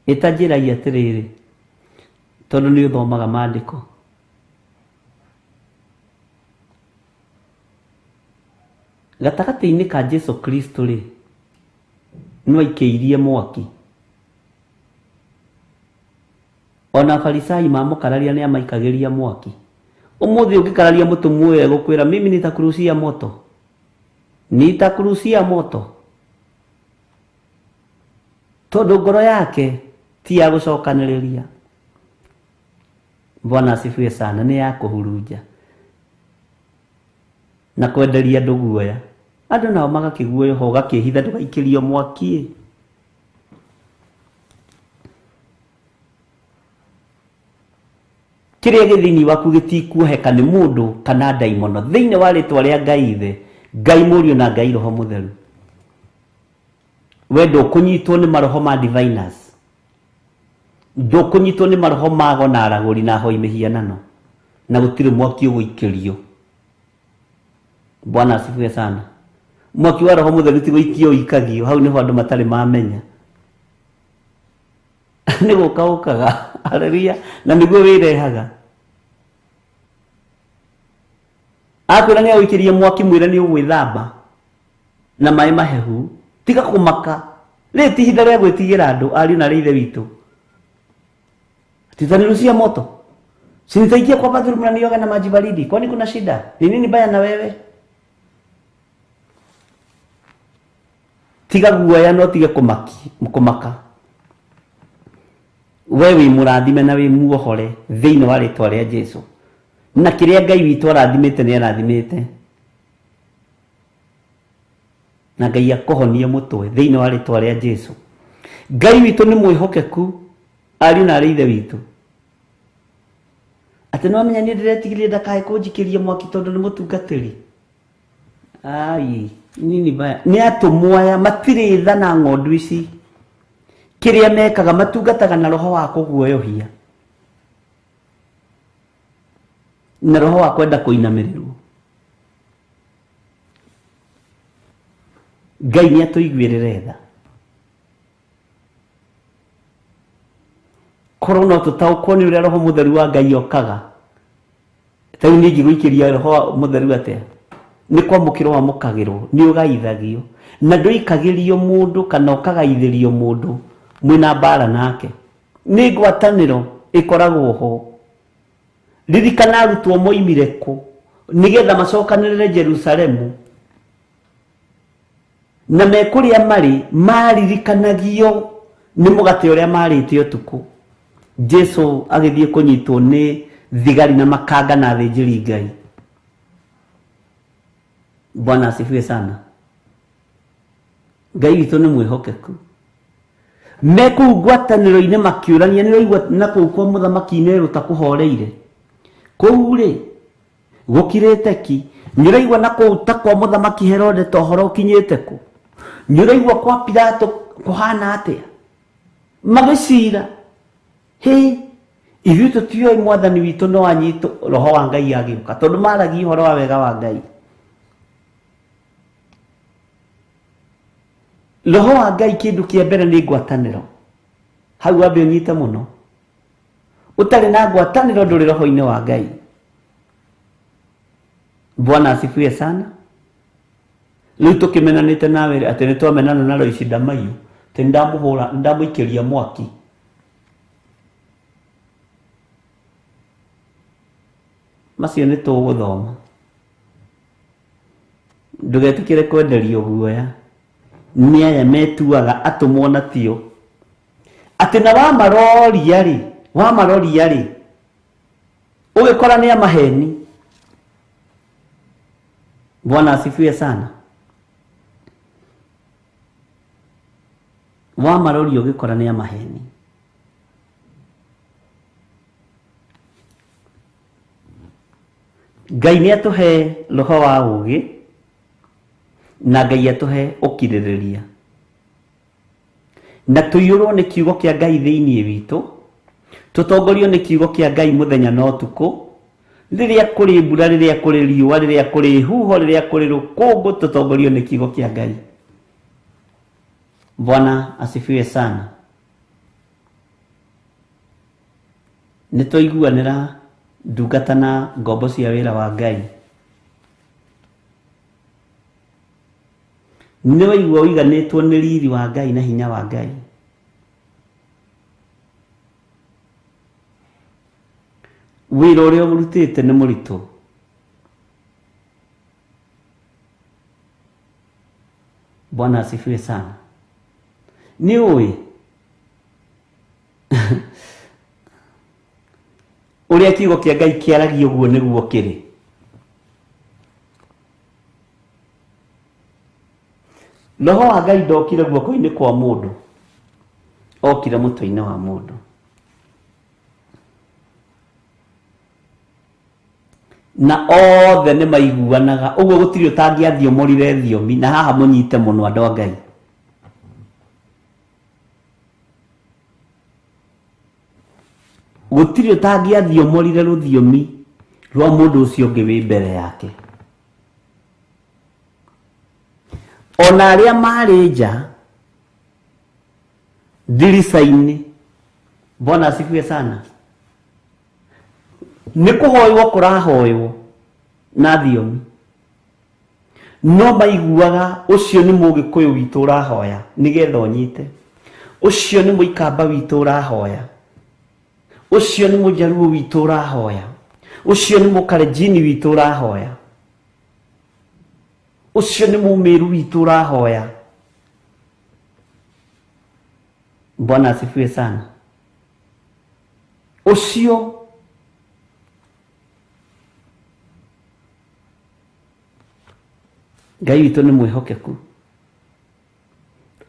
Ĩtanjĩragia atĩrĩrĩ, tondũ nĩ ũthomaga maandĩko, gatagatĩ-inĩ ka Jesu Kristo rĩ, no aikĩirie mwaki. Ona Farisai mamũkararia nĩ amaikagĩria mwaki. Ũmũthĩ ũngĩkararia mũtũmwo ũyũ egũkwĩra mimi nitakurushia moto, nitakurushia moto, tondũ ngoro yake ti ya gũcokanĩrĩria. Bwana asifiwe sana. Nĩ ya kũhurunja. Na kwenderia andũ guoya. Andũ nao magakĩguoyoha ũgakĩhitha ndũgaikĩrio mwaki. Kĩrĩa gĩ thĩinĩ waku gĩtikuoheka nĩ mũndũ kana ndaimono thĩinĩ wa rĩtwa rĩa Ngai Ithe, Ngai Mũriũ na Ngai Roho Mũtheru. We ndũkũnyitwo nĩ maroho ma diviners, ndũkũnyitwo nĩ maroho ma ago na aragũri na ahoi mĩhianano, na gũtirĩ mwaki ũgũikĩrio. Bwana asifiwe sana. Mwaki wa Roho Mũtheru ti gũikio ũikagio, hau nĩho andũ matarĩ mamenya. Nĩ gũka ũkaga, haleluya, na nĩguo wĩrehaga. Akwĩra nĩ agũikĩrie mwaki, mwĩre nĩ ũgwĩthamba na maĩ mahehu, tiga kũmaka. Rĩrĩ ti ihinda rĩa gwĩtigĩra andũ, ariũ na arĩ ithe witũ. Titanirushia moto, si nitaingia kwa bathroom na nioge na maji baridi, kwani kuna shida? Ni nini baya na wewe? Tiga guoya no tige kũmaka. We wĩ mũrathime na wĩ muohore thĩinĩ wa rĩtwa rĩa Jesu. Na kĩrĩa Ngai witũ arathimĩte nĩ arathimĩte. Na Ngai akũhonie mũtwe thĩinĩ wa rĩtwa rĩa Jesu. Ngai witũ nĩ mwĩhokeku, ariũ na arĩ ithe witũ. Atĩ no amenya niĩ ndĩretigĩrire ndakae kũnjikĩria mwaki tondũ nĩ mũtungatĩri. Ai, nini baya. Nĩ atũmwo aya matirĩ tha na ng'ondu ici. Kĩrĩa mekaga matungataga na roho wa kũguoyohia na roho wa kwenda kũinamĩrĩrwo. Ngai nĩ atũiguĩrĩre tha. Korwo no tũtaũkwo nĩ ũrĩa Roho Mũtheru wa Ngai okaga. Ta rĩu niĩ ingĩgũikĩria Roho Mũtheru atĩa? Nĩ kwamũkĩrwo wamũkagĩrwo, nĩ ũgaithagio. Na ndũikagĩrio mũndũ kana ũkagaithĩrio mũndũ mwĩna mbara nake. Nĩ ngwatanĩro ĩkoragwo ho. Ririkana arutwo moimire kũ nĩgetha macokanĩrĩre Jerusalemu. Na me kũrĩa marĩ maririkanagio nĩ mũgate ũrĩa marĩte ũtukũ. Jesu agĩthiĩ kũnyitwo nĩ thigari na makanga na athĩnjĩri Ngai. Bwana asifiwe sana. Ngai witũ nĩ mwĩhokeku. Me kũu ngwatanĩro-inĩ makĩũrania, nĩ ũraigua na kũu kwa mũthamaki Nero ta kũhoreire. Kũu rĩ gũkirĩte ki. Nĩ ũraigua na kũu ta kwa mũthamaki Herode ta ũhoro ũkinyĩte kũ. Nĩ ũraigua kwa Pilato kũhana atĩa. Magĩcira, hĩ, ithuĩ tũtiũĩ mwathani witũ no anyitwo Roho wa Ngai agĩũka, tondũ maragia ũhoro wa wega wa Ngai. Roho wa Ngai kĩndũ kĩa mbere nĩ ngwatanĩro. Hau wambe ũnyite mũno. Ũtarĩ na ngwatanĩro ndũrĩ roho-inĩ wa Ngai. Bwana asifiwe sana. Rĩu tũkĩmenanĩte nawe atĩ nĩ twamenana na Loici Ndamaiyũ, atĩ nĩndamũhũra, nĩndamũikĩria mwaki. Macio nĩ tũgũthoma. Ndũgetĩkĩre kwenderio guoya nĩ aya metuaga atũmwo na tio. Atĩ na wamaroria rĩ, wamaroria rĩ, ũgĩkora nĩ amaheni. Bwana asifiwe sana. Wamaroria ũgĩkora nĩ amaheni. Ngai nĩ atũhe roho wa ũũgĩ na Ngai atũhe ũkirĩrĩria, na tũiyũrwo nĩ kiugo kĩa Ngai thĩinĩ witũ, tũtongorio nĩ kiugo kĩa Ngai mũthenya na ũtukũ, rĩrĩa kũrĩ mbura, rĩrĩa kũrĩ riũa, rĩrĩa kũrĩ huho, rĩrĩa kũrĩ rũkũngũ, tũtongorio nĩ kiugo kĩa Ngai. Bwana asifiwe sana. Nĩ twaiguanĩra ndungata na ngombo cia wĩra wa Ngai. Nĩ waigua ũiganĩtwo nĩ riri wa Ngai na hinya wa Ngai. Wĩra ũrĩa ũrutĩte nĩ mũritũ. Bwana asifiwe sana. Nĩ ũĩ ũrĩa kiugo kĩa Ngai kĩaragia ũguo nĩguo kĩrĩ. Roho wa Ngai ndokire guoko-inĩ kwa mũndũ, okire mũtwe-inĩ wa mũndũ. Na othe nĩ maiguanaga ũguo, gũtirĩ ũtangĩathiomorire thiomi. Na haha mũnyite mũno, andũ a Ngai, gũtirĩ ũtangĩathiomorire rũthiomi rwa mũndũ ũcio ũngĩ wĩ mbere yake. Ona arĩa marĩ nja ndirica-inĩ, Bwana asifiwe sana, nĩ kũhoywo kũrahoywo na thiomi, no maiguaga ũcio nĩ Mũgĩkũyũ witũ ũrahoya nĩgetha ũnyite, ũcio nĩ Mũikamba witũ ũrahoya, ũcio nĩ Mũjaruo witũ ũrahoya, ũcio nĩ Mũkarenjini witũ ũrahoya, ũcio nĩ Mũmĩru witũ ũrahoya. Bwana asifiwe sana. Ũcio Ngai witũ nĩ mwĩhokeku.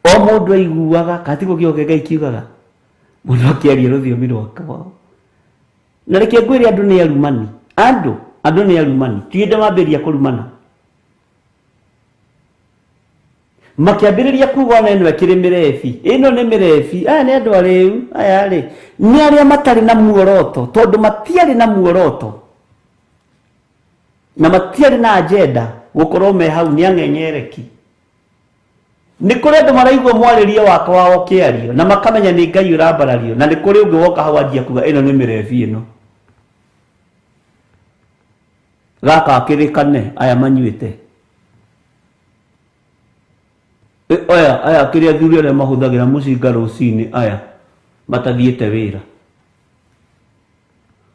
O mũndũ aiguaga katiguo kĩo Ngai kiugaga, mũndũ akĩaria rũthiomi rwakwa. Na reke ngwĩre, andũ nĩ arumani, andũ nĩ arumani. Ti hĩndĩ mambĩrĩria kũrumana, makĩambĩrĩria kuga ona ĩno ĩkĩrĩ mĩrebi, ĩno nĩ mĩrebi, aya nĩ andũ arĩu, aya rĩ nĩ arĩa matarĩ na muoroto, tondũ matiarĩ na muoroto na matiarĩ na agenda gũkorwo me hau. Nĩ ang'eng'ereki. Nĩ kũrĩ andũ maraigua mwarĩrie wakwa wa ũkĩario na makamenya nĩ Ngai ũrambarario, na nĩ kũrĩ ũngĩ woka hau anjia kuga ĩno nĩ mĩrebi, ĩno gaka akĩrĩkane, aya manyuĩte. Aya aya kĩrĩa athuri arĩa mahũthagĩra mũcinga rũcinĩ, aya matathiĩte wĩra.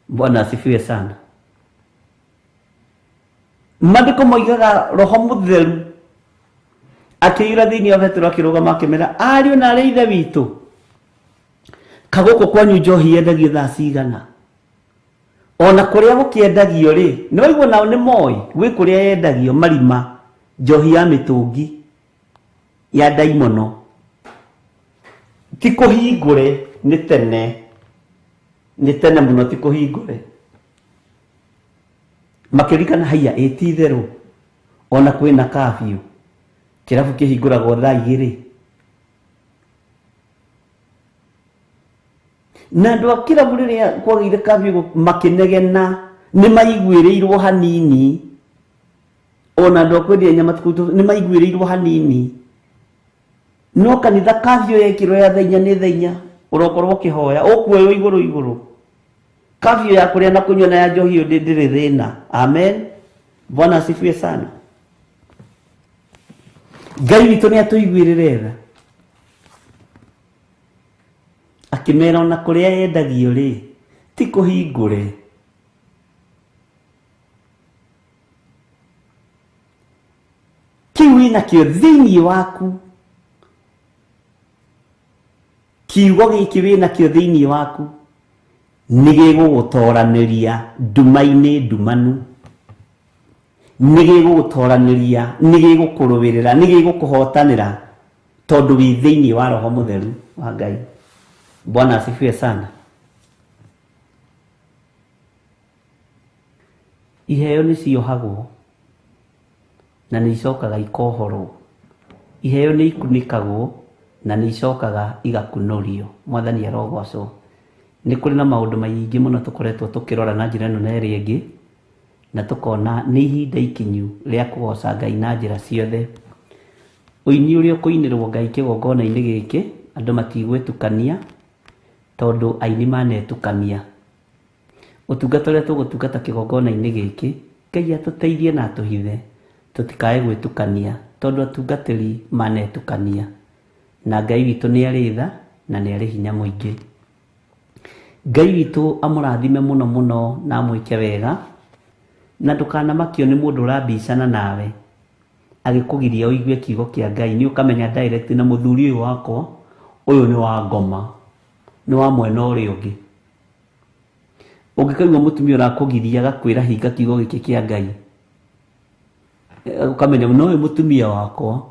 Bwana asifiwe sana. Maandĩko moigaga Roho Mũtheru akĩiyũra thĩinĩ wa Petero, akĩrũgama, akĩmera, "Ariũ na arĩ ithe witũ, kagũkũ kwanyu njohi yendagio thaa cigana?" Ona kũrĩa gũkĩendagio rĩ, nĩ waigua nao nĩ moĩ gwĩ kũrĩa yendagio marima, njohi ya mĩtũngi ya ndaimono, ti kũhingũre, nĩ tene, nĩ tene mũno, ti kũhingũre. Makĩririkana, haiya, ĩ ti itherũ ona kwĩna kabiũ, kĩrabu kĩhingũragwo thaa 2. Na andũ a kĩrabu rĩrĩa kwagĩire kabiũ makĩnegena, nĩ maiguĩrĩirwo hanini. Ona andũ a kwendia nyama nĩ maiguĩrĩirwo hanini. No kanitha kabiũ yekĩrwo ya thaa 4, nĩ thaa 4 ũrokorwo ũkĩhoya, ũkuoywo igũrũ igũrũ. Kabiũ ya kũrĩa na kũnyua na ya njohi ĩyo ndĩrĩ thĩna. Amen, Bwana asifiwe sana. Ngai witũ nĩ atũiguĩrĩre tha. Akĩmera ona kũrĩa yendagio rĩ, ti kũhingũre. Kĩu wĩnakĩo thĩinĩ waku, kiugo gĩkĩ wĩnakĩo thĩinĩ waku nĩ gĩgũgũtoranĩria nduma-inĩ ndumanu, nĩ gĩgũgũtoranĩria, nĩ gĩgũkũrũĩrĩra, nĩ gĩgũkũhotanĩra, tondũ wĩ thĩinĩ wa Roho Mũtheru wa Ngai. Bwana asifiwe sana. Iheo nĩ ciohagwo na nĩ icokaga ikohorwo. Iheo nĩ ikunĩkagwo na nĩ icokaga igakunũrio. Mwathani arogocwo. Nĩ kũrĩ na maũndũ maingĩ mũno tũkoretwo tũkĩrora na njĩra ĩno na ĩrĩa ĩngĩ, na tũkona nĩ ihinda ikinyu rĩa kũgoca Ngai na njĩra ciothe. Ũini ũrĩa ũkũinĩrwo Ngai kĩgongona-inĩ gĩkĩ, andũ matigwĩtukania, tondũ aini manetukania. Ũtungata ũrĩa tũgũtungata kĩgongona-inĩ gĩkĩ, Ngai atũteithie na atũhithe tũtikae gwĩtukania, tondũ atungatĩri manetukania. Na Ngai witũ nĩ arĩ tha na nĩ arĩ hinya mũingĩ. Ngai witũ amũrathime mũno mũno na amwĩke wega, na ndũkanamakio nĩ mũndũ ũrambicana nawe agĩkũgiria ũigue kiugo kĩa Ngai. Nĩ ũkamenya direct na mũthuri ũyũ wakwa, ũyũ nĩ wa ngoma, nĩ wa mwena ũrĩa ũngĩ. Ũngĩkaigua mũtumia ũrakũgiria agakwĩra hinga kiugo gĩkĩ kĩa Ngai, ũkamenya no ũyũ mũtumia wakwa.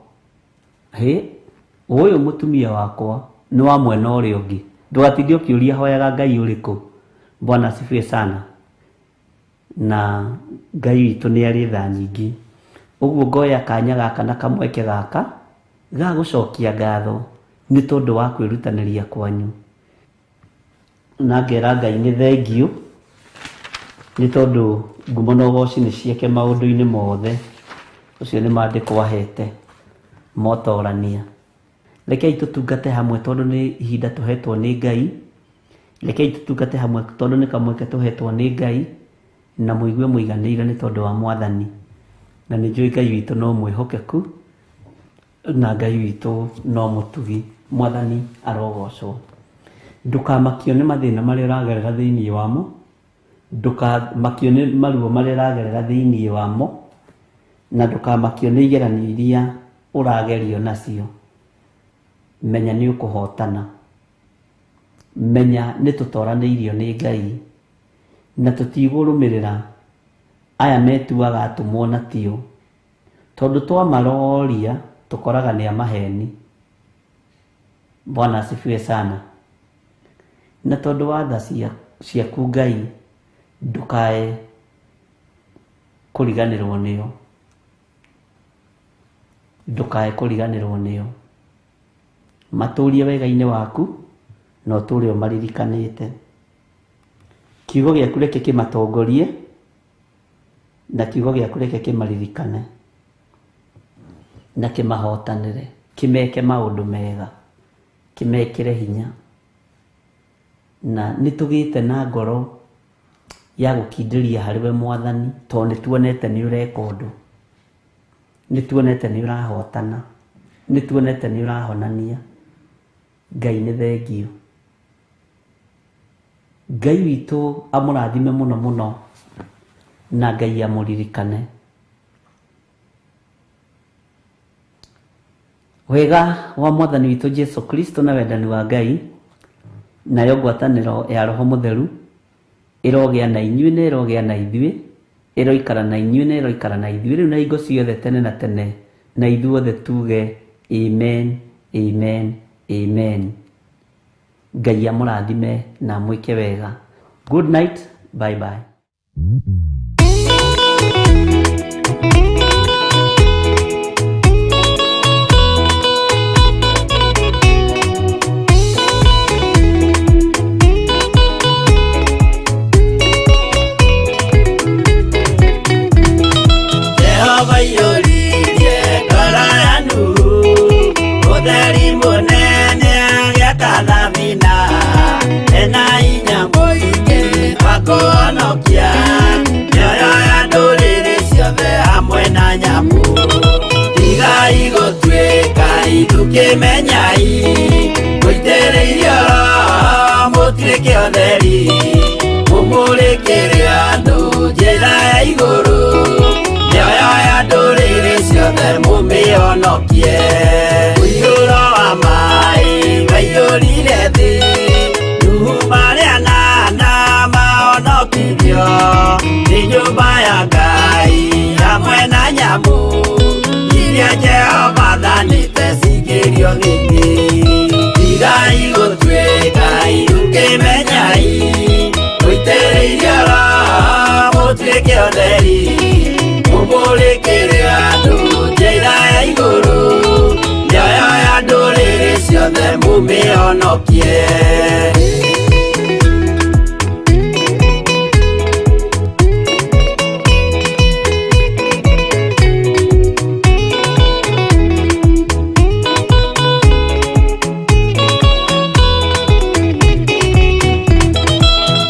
Hĩ, ũyũ mũtumia wakwa nĩ wa mwena ũrĩa ũngĩ. Ndũgatinde ũkĩũria hoyaga Ngai ũrĩkũ. Bwana asifiwe sana. Na Ngai witũ nĩ arĩ tha nyingĩ. Ũguo ngoya kanya gaka na kamweke gaka ga gũcokia ngatho nĩ tondũ wa kwĩrutanĩria kwanyu. Na ngera Ngai nĩ thengiũ nĩ tondũ ngumo na ũgoci nĩ ciake maũndũ-inĩ mothe. Ũcio nĩ mandĩko ahete motorania. Rekei tũtungate hamwe tondũ nĩ ihinda tũhetwo nĩ Ngai. Rekei tũtungate hamwe tondũ nĩ kamweke tũhetwo nĩ Ngai, na mũigue mũiganĩire nĩ tondũ wa Mwathani. Na nĩ njũĩ Ngai witũ no mwĩhokeku, na Ngai witũ no mũtugi. Mwathani arogocwo. Ndũkamakio nĩ mathĩna marĩa ũragerera thĩinĩ wamo, ndũkamakio nĩ maruo marĩa ũragerera thĩinĩ wamo, na ndũkamakio nĩ igeranio iria ũragerio nacio. Menya nĩ ũkũhotana. Menya nĩ tũtoranĩirio nĩ Ngai, na tũtigũrũmĩrĩra aya metuaga atũmwo na tio, tondũ twamaroria tũkoraga nĩ a maheni. Bwana asifiwe sana. Na tondũ wa tha ciaku Ngai, ndũkae kũriganĩrwo nĩo, ndũkae kũriganĩrwo nĩo. Matũrie wega-inĩ waku, na ũtũre ũmaririkanĩte. Kiugo gĩaku reke kĩmatongorie, na kiugo gĩaku reke kĩmaririkane, na kĩmahotanĩre, kĩmeke maũndũ mega, kĩmekĩre hinya. Na nĩ tũgĩte na ngoro ya gũkindĩria harĩ we Mwathani, tondũ nĩ tuonete nĩ ũreka ũndũ, nĩ tuonete nĩ ũrahotana, nĩ tuonete nĩ ũrahonania. Ngai nĩ thengiũ. Ngai witũ amũrathime mũno mũno, na Ngai amũririkane. Wega wa Mwathani witũ Jesu Kristo na wendani wa Ngai, nayo ngwatanĩro ya Roho Mũtheru ĩrogĩa na inyuĩ na ĩrogĩa na ithuĩ, ĩroikara na inyuĩ na ĩroikara na ithuĩ rĩu na hingo ciothe tene na tene, na ithuothe tuge amen, amen, amen. Ngai amũrathime na amwĩke wega. Good night, bye bye. Jehova iyũririe ngoro ya Nuhu, ũtheri mũnene agĩaka thabina, ena hinya mũingĩ wa kũhonokia mĩoyo ya ndũrĩrĩ ciothe hamwe na nyamũ. Tigai gũtuĩka ithukĩmenyai, mũitĩrĩirio Roho mũtuĩke ũtheri, mũmũrĩkĩre andũ njĩra ya igũrũ, mĩoyo ya ndũrĩrĩ ciothe mũmĩhonokie. Mũiyũro wa maĩ waiyũrire thĩ, Nuhu marĩ anana mahonokirio nĩ nyũmba ya Ngai hamwe na nyamũ iria Jehova athanĩte cingĩrio thĩinĩ. Tigai gũtuĩka ithukĩmenyai, mũitĩrĩirio Roho mũtuĩke ũtheri, mũmũrĩkĩre andũ njĩra ya igũrũ, mĩoyo ya ndũrĩrĩ ciothe mũmĩhonokie.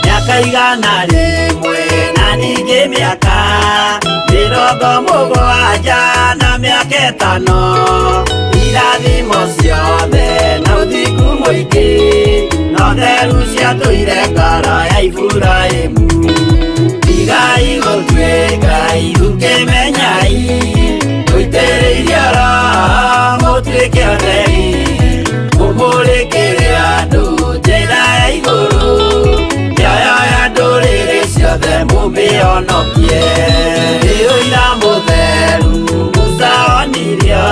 Mĩaka 100 na ningĩ mĩaka 70 na mĩaka 5, irathimo ciothe na ũthingu mũingĩ, na ũtheru ciatũire ngoro ya Iburahĩmu. Tigai gũtuĩka ithukĩmenyai, mũitĩrĩirio Roho mũtuĩke ũtheri, mũmũrĩkĩre andũ njĩra ya igũrũ, mĩoyo ya ndũrĩrĩ ciothe mũmĩhonokie. Nĩ ũira mũtheru Musa onirio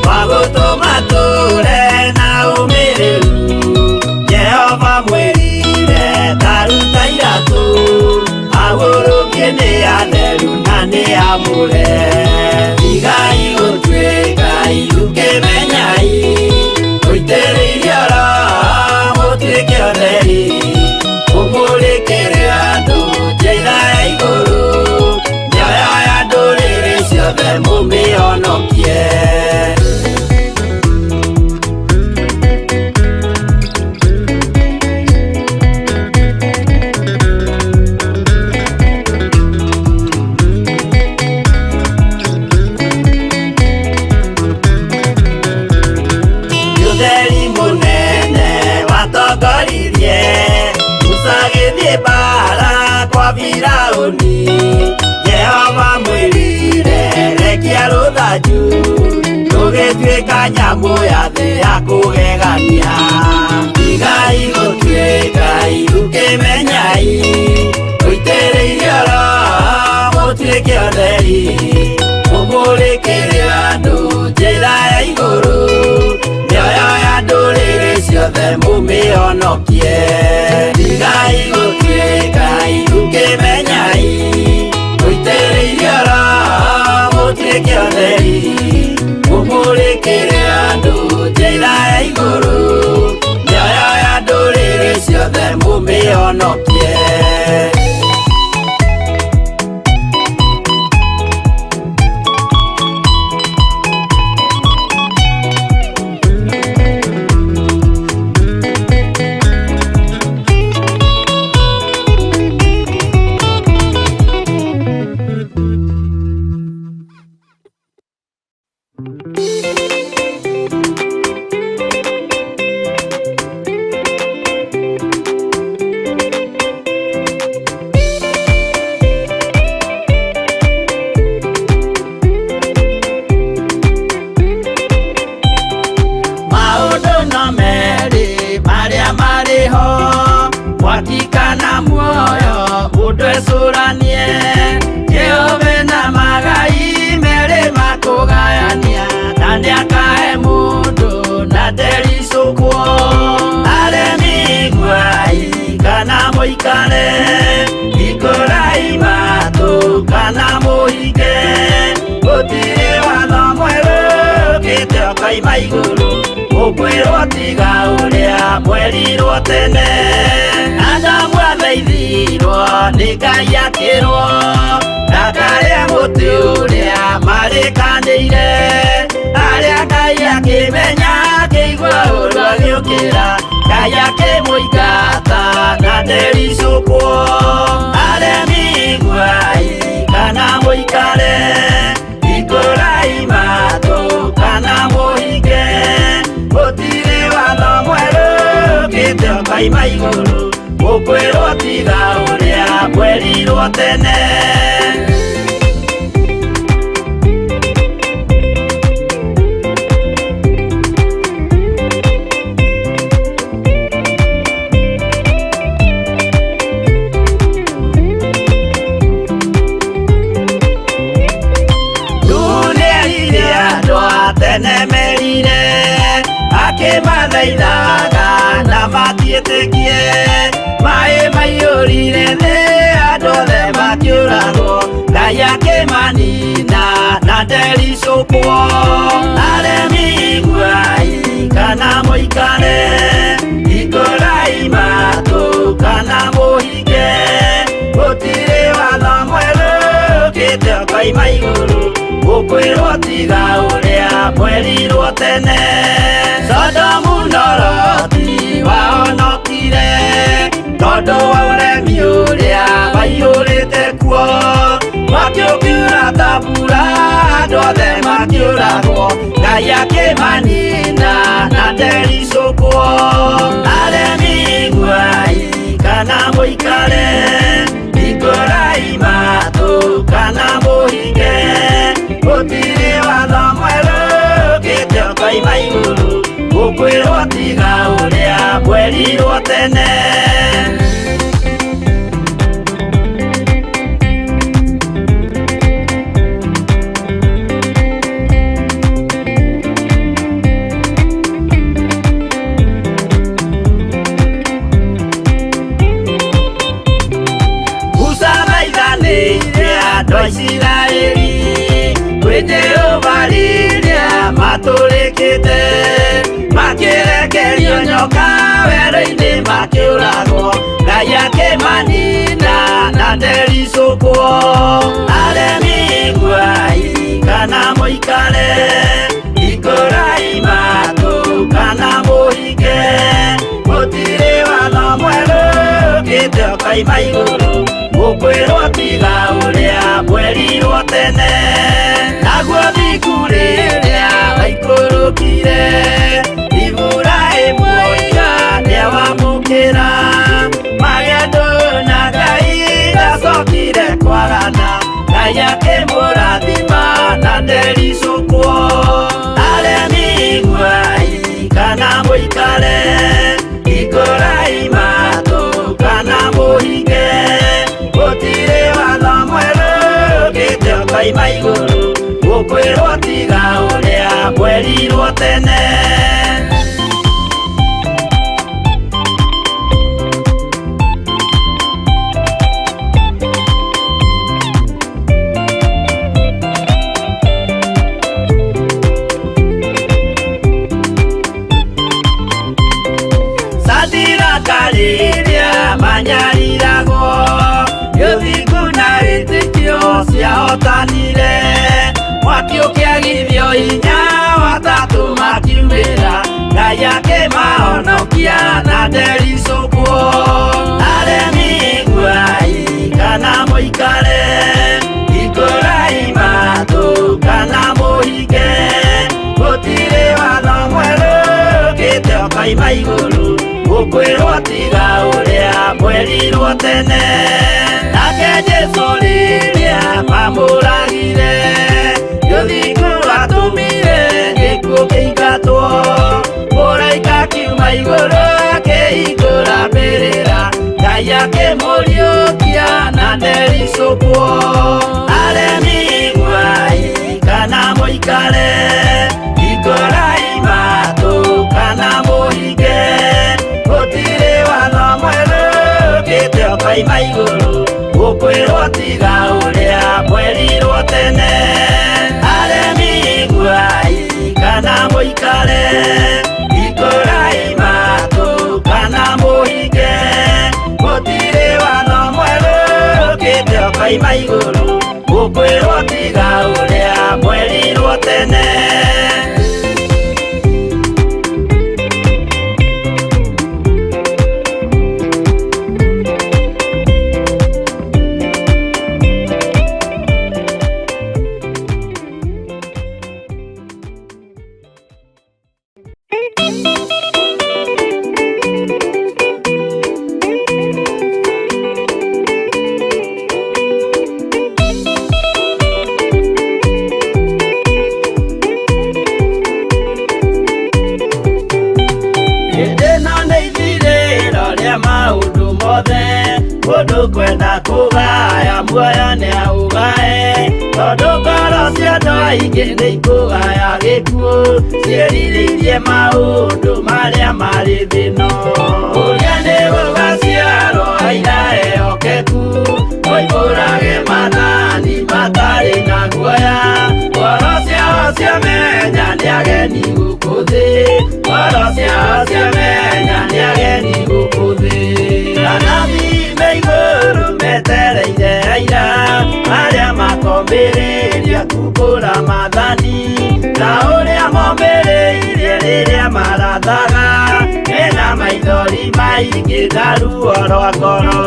wa gũtũma Aingĩ nĩ atheru na nĩ amũre. Tigai gũtuĩka irukĩmenyai, mũitĩrĩirio Roho mũtuĩke ũtheri, mũmũrĩkĩre andũ njĩra ya igũrũ, mĩoyo ya ndũrĩrĩ ciothe mũmĩhonokie. Ũtheri mũnene watongoririe Musa agĩthiĩ mbara kwa Firaũni. Jehova mwĩrire rekia rũthanju rũgĩtuĩka nyamũ ya thĩ ya kũgegania. Tigai gũtuĩka irukĩmenyai, mũitĩrĩirio Roho mũtuĩke ũtheri, mũmũrĩkĩre andũ njĩra ya igũrũ, mĩoyo ya ndũrĩrĩ ciothe mũmĩhonokie. Tigai gũtuĩka irukĩmenyai, mũitĩrĩirio Roho mũtuĩke ũtheri, mũmũrĩkĩre andũ njĩra ya igũrũ, mĩoyo ya ndũrĩrĩ ciothe mũmĩhonokie. Maũndũ no merĩ marĩa marĩ ho, mwaki kana muoyo, mũndũ ecũranie. Jehova na magai merĩ makũgayania, na nĩakahe mũndũ na ndericũkwo. Aremi iguai kana mũikare, hingũrai matũ kana mũhinge, gũtirĩ watho mwerũ ũkĩte ũkoima igũrũ, mũkwĩrwo tiga ũrĩa mwerirwo tene. Adamu athaithirwo nĩ Ngai akĩrwo ndakarĩe mũtĩ ũrĩa marĩkanĩire, arĩa Ngai akĩmenya akĩigua ũru agĩũkĩra, Ngai akĩmũingata na ndericũkwo. Aremi iguai kana mũikare, hingũrai matũ kana mũhinge, gũtirĩ watho mwerũ ũkĩte ũkoima igũrũ, mũkwĩrwo tiga ũrĩa mwerirwo tene. Nuhu nĩerire andũ a tene merire, akĩmathaithaga na matiĩtĩkie. Maĩ maiyũrire thĩ andũ othe makĩũragwo, Ngai akĩmanina na ndericũkwo. Aremi iguai kana mũikare, hingũrai matũ kana mũhinge, gũtirĩ watho mwerũ ũkĩte ũkoima igũrũ, mũkwĩrwo tiga ũrĩa mwerirwo tene. Sodomu na Loti wahonokire tondũ wa ũremi ũrĩa waiyũrĩte kuo, mwaki ũkiura ta mbura andũ othe makĩũragwo, Ngai akĩmanina na ndericũkwo. Aremi iguai kana mũikare, hingũrai matũ kana mũhinge, gũtirĩ watho mwerũ ũkĩte ũkoima igũrũ, mũkwĩrwo tiga ũrĩa mwerirwo tene. Andũ a Isiraeli kwĩ Jehova rĩrĩa matũrĩkĩte, makĩrekerio nyoka werũ-inĩ makĩũragwo, Ngai akĩmanina na ndericũkwo. Aremi iguai kana mũikare, hingũrai matũ kana mũhinge, gũtirĩ watho mwerũ ũkĩte ũkoima igũrũ, mũkwĩrwo tiga ũrĩa mwerirwo tene. Naguo thingu rĩrĩa waikũrũkire, Iburahĩmu oiga nĩawamũkĩra, magendo na Ngai ndacokire kwagana, Ngai akĩmũrathima na ndericũkwo. Aremi iguai kana mũikare, hingũrai matũ kana mũhinge, gũtirĩ watho mwerũ ũkĩte ũkoima igũrũ, mũkwĩrwo tiga ũrĩa mwerirwo tene. Sadiraka rĩrĩa manyariragwo, gĩthingu na wĩtĩkio ciahotanire, mwaki ũkĩagithio hinya watatũ makiumĩra, Ngai akĩmahonokia na ndericũkwo. Aremi iguai kana mũikare, hingũrai matũ kana mũhinge, gũtirĩ watho mwerũ ũkĩte ũkoima igũrũ, mũkwĩrwo tiga ũrĩa mwerirwo tene. Nake Jesũ rĩrĩa mamũragire, rũthingu rwatũmire gĩkuũ kĩingatwo, mũraika akiuma igũrũ akĩhingũra mbĩrĩra, Ngai akĩmũriũkia na ndericũkwo. Aremi iguai kana mũikare, hingũrai matũ kana mũhinge, gũtirĩ watho mwerũ ũkĩte ũkoima igũrũ, mũkwĩrwo tiga ũrĩa mwerirwo tene. Aremi iguai kana mũikare, hingũrai matũ kana mũhinge, gũtirĩ watho mwerũ ũkĩte ũkoima igũrũ, mũkwĩrwo tiga ũrĩa mwerirwo tene. Hĩndĩ ĩno nĩ ithirĩro rĩa maũndũ mothe, mũndũ kwenda kũgaya muoyo nĩaũgae, tondũ ngoro cia andũ aingĩ nĩ ikũgaya gĩkuũ, ciĩrirĩirie maũndũ marĩa marĩ thĩ ĩno. Ũrĩa nĩ gũgaciarwo aira ehokeku, moimbũrage maathani matarĩ na guoya, ngoro ciao ciamenya nĩ ageni gũkũ thĩ, ngoro ciao ciamenya nĩ ageni gũkũ thĩ. Anabii me igũrũ metereire aira, arĩa makombĩrĩria kumbũra maathani, ta ũrĩa mombĩrĩirie rĩrĩa marathaga, mena maithori maingĩ na ruo rwa ngoro.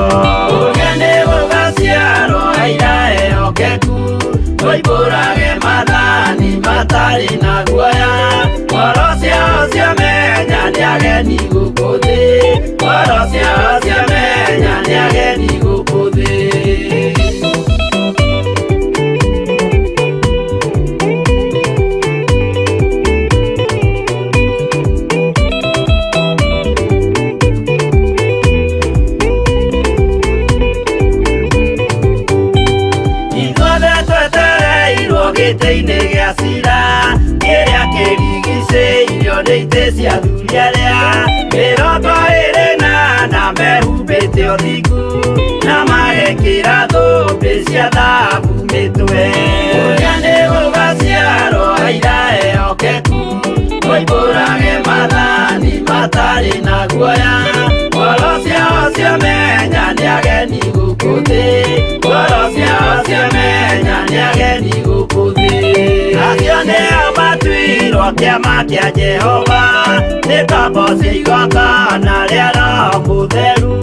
Ũrĩa nĩ gũgaciarwo aira ehokeku, moimbũrage maathani matarĩ na guoya, ngoro ciao ciamenya nĩ ageni gũkũ thĩ, ngoro ciao ciamenya nĩ ageni gũkũ thĩ. Ithuothe twetereirwo gĩtĩ-inĩ gĩa cira, kĩrĩa kĩrigicĩirio nĩ itĩ cia athuri arĩa 24 mehumbĩte ũthingu, na magekĩra thũmbĩ cia thahabu. mĩtwe. Ũrĩa nĩ gũgaciarwo aira ehokeku, moimbũrage maathani matarĩ na guoya. Ngoro ciao ciamenya nĩ ageni gũkũ thĩ, ngoro ciao ciamenya nĩ ageni gũkũ thĩ. Acio nĩo matuirwo kĩama kĩa Jehova, nĩ ngombo cia igongona rĩa Roho Mũtheru.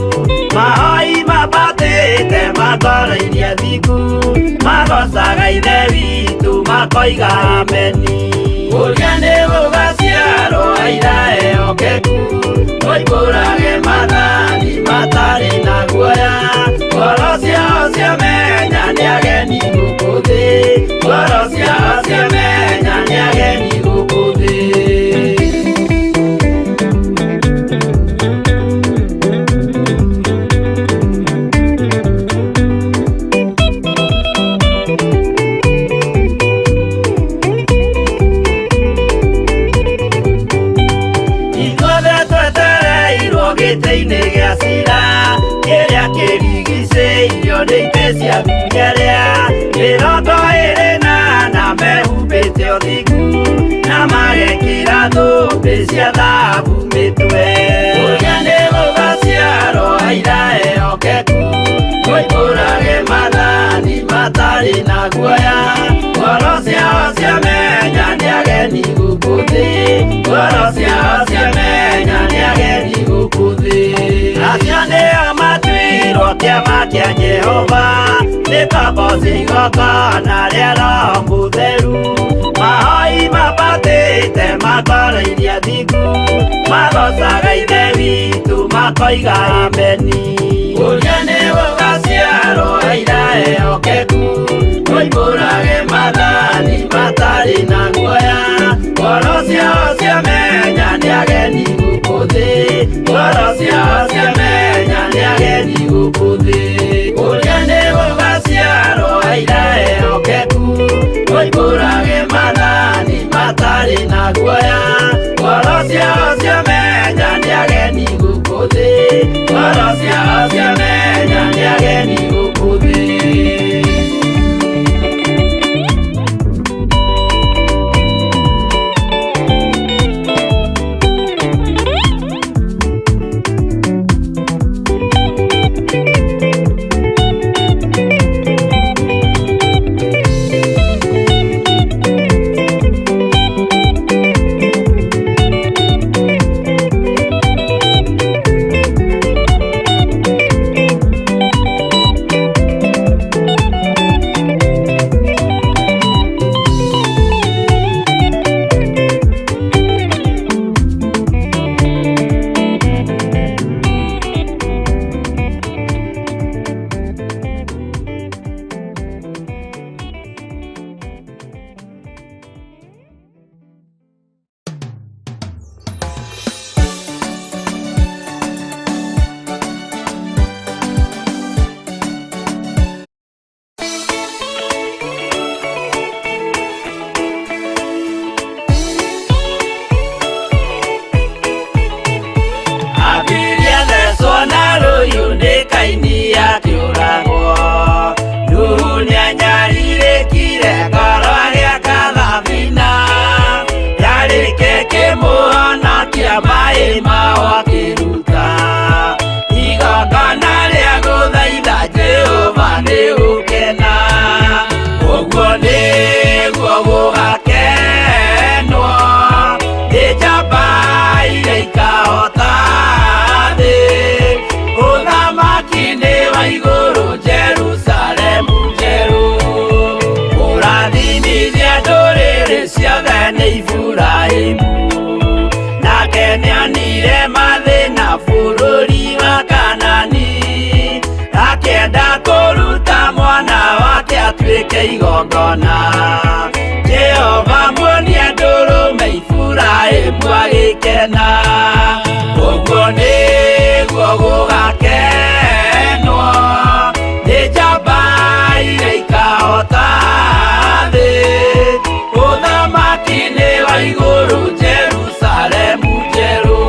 Mahoi mambatĩte makoroirie thingu, magocaga Ithe witũ makoiga ameni. Ũrĩa nĩ gũgaciarwo aira ehokeku, moimbũrage maathani matarĩ na guoya. Ngoro ciao ciamenya nĩ ageni gũkũ thĩ, ngoro ciao ciamenya nĩ ageni gũkũ thĩ. Ithuothe twetereirwo gĩtĩ-inĩ gĩa cira, kĩrĩa kĩrigicĩirio nĩ itĩ cia athuri arĩa 24 mehumbĩte ũthingu, na magekĩra thũmbĩ cia thahabu mĩtwe. Ũrĩa nĩ gũgaciarwo aira ehokeku, moimbũrage maathani matarĩ na guoya. Ngoro ciao ciamenya nĩ ageni gũkũ thĩ, ngoro ciao ciamenya nĩ ageni gũkũ thĩ. Acio nĩo matuirwo kĩama kĩa Jehova, nĩ ngombo cia igongona rĩa Roho Mũtheru. Mahoi mambatĩte makoroirie thingu, magocaga Ithe witũ makoiga ameni. Ũrĩa nĩ gũgaciarwo aira ehokeku, moimbũrage maathani matarĩ na guoya. Ngoro ciao ciamenya nĩ ageni gũkũ thĩ, ngoro ciao ciamenya nĩ ageni gũkũ thĩ. Ũrĩa nĩ gũgaciarwo aira ehokeku, moimbũrage maathani matarĩ na guoya. Ngoro ciao ciamenya nĩ ageni gũkũ thĩ, ngoro ciao ciamenya nĩ ageni gũkũ thĩ. Abiria thecwo na rũhiũ nĩ Kaini akĩũragwo. Nuhu nĩanyarirĩkire ngoro agĩaka thabina, yarĩke kĩmũhonokia maĩ mao akĩruta. Igongona rĩa gũthaitha Jehova nĩ gũkena, ũguo nĩguo gũgakenwo nĩ njamba iria ikahota thĩ. Ũthamaki nĩ wa igũrũ Jerusalemu njerũ, kũrathimithia ndũrĩrĩ ciothe nĩ Iburahĩmu. Nake nĩonire mathĩna bũrũri wa Kanani, akĩenda kũruta mwana wake atuĩke igongona. Jehova muonia ndũrũme Iburahĩmu agĩkena, ũguo nĩguo gũgakenwo nĩ njamba iria ikahota thĩ. Ũthamaki nĩ wa igũrũ Jerusalemu njerũ.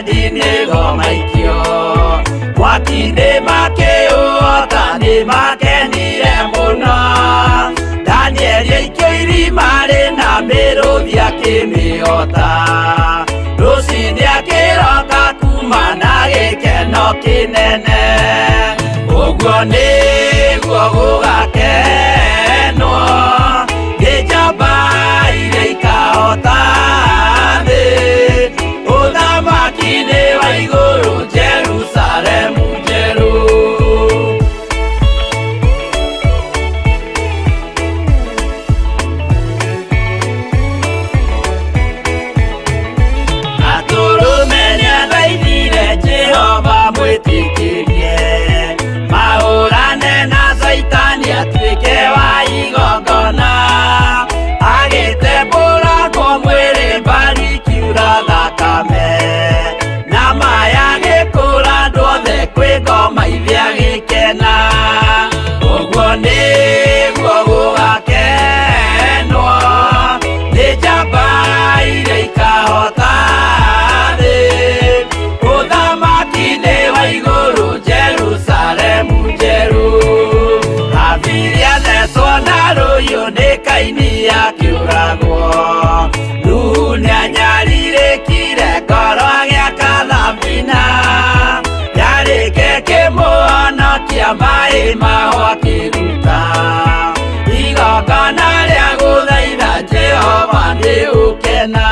Abednego maikio mwaki-inĩ makĩũota nĩ makenire mũno. Danieli aikio irima rĩna mĩrũthi akĩmĩota, rũcinĩ akĩroka kuma na gĩkeno kĩnene. Ũguo nĩguo gũgakenwo nĩ njamba iria ikahota thĩ, ũthamaki-inĩ wa igũrũ Jerusalemu njerũ. Atũrũme nĩathaithire Jehova mwĩtĩkĩrie, mahũrane na Caitani atuĩke wa igongona, agĩtembũrangwo mwĩrĩ mbari ikiura thakame, na maya agĩkũra andũ othe kwĩ ngoma ithe agĩkena. Ũguo nĩguo gũgakenwo nĩ njamba iria ikahota thĩ, ũthamaki-inĩ wa igũrũ Jerusalemu njerũ. Habili athecwo na rũhiũ nĩ Kaini akĩũragwo, Nuhu nĩanyarirĩkire ngoro agĩaka thabina, yarĩke kĩmũhonokia maĩ maho akĩruta igongona rĩa gũthaitha Jehova nĩ ũkena.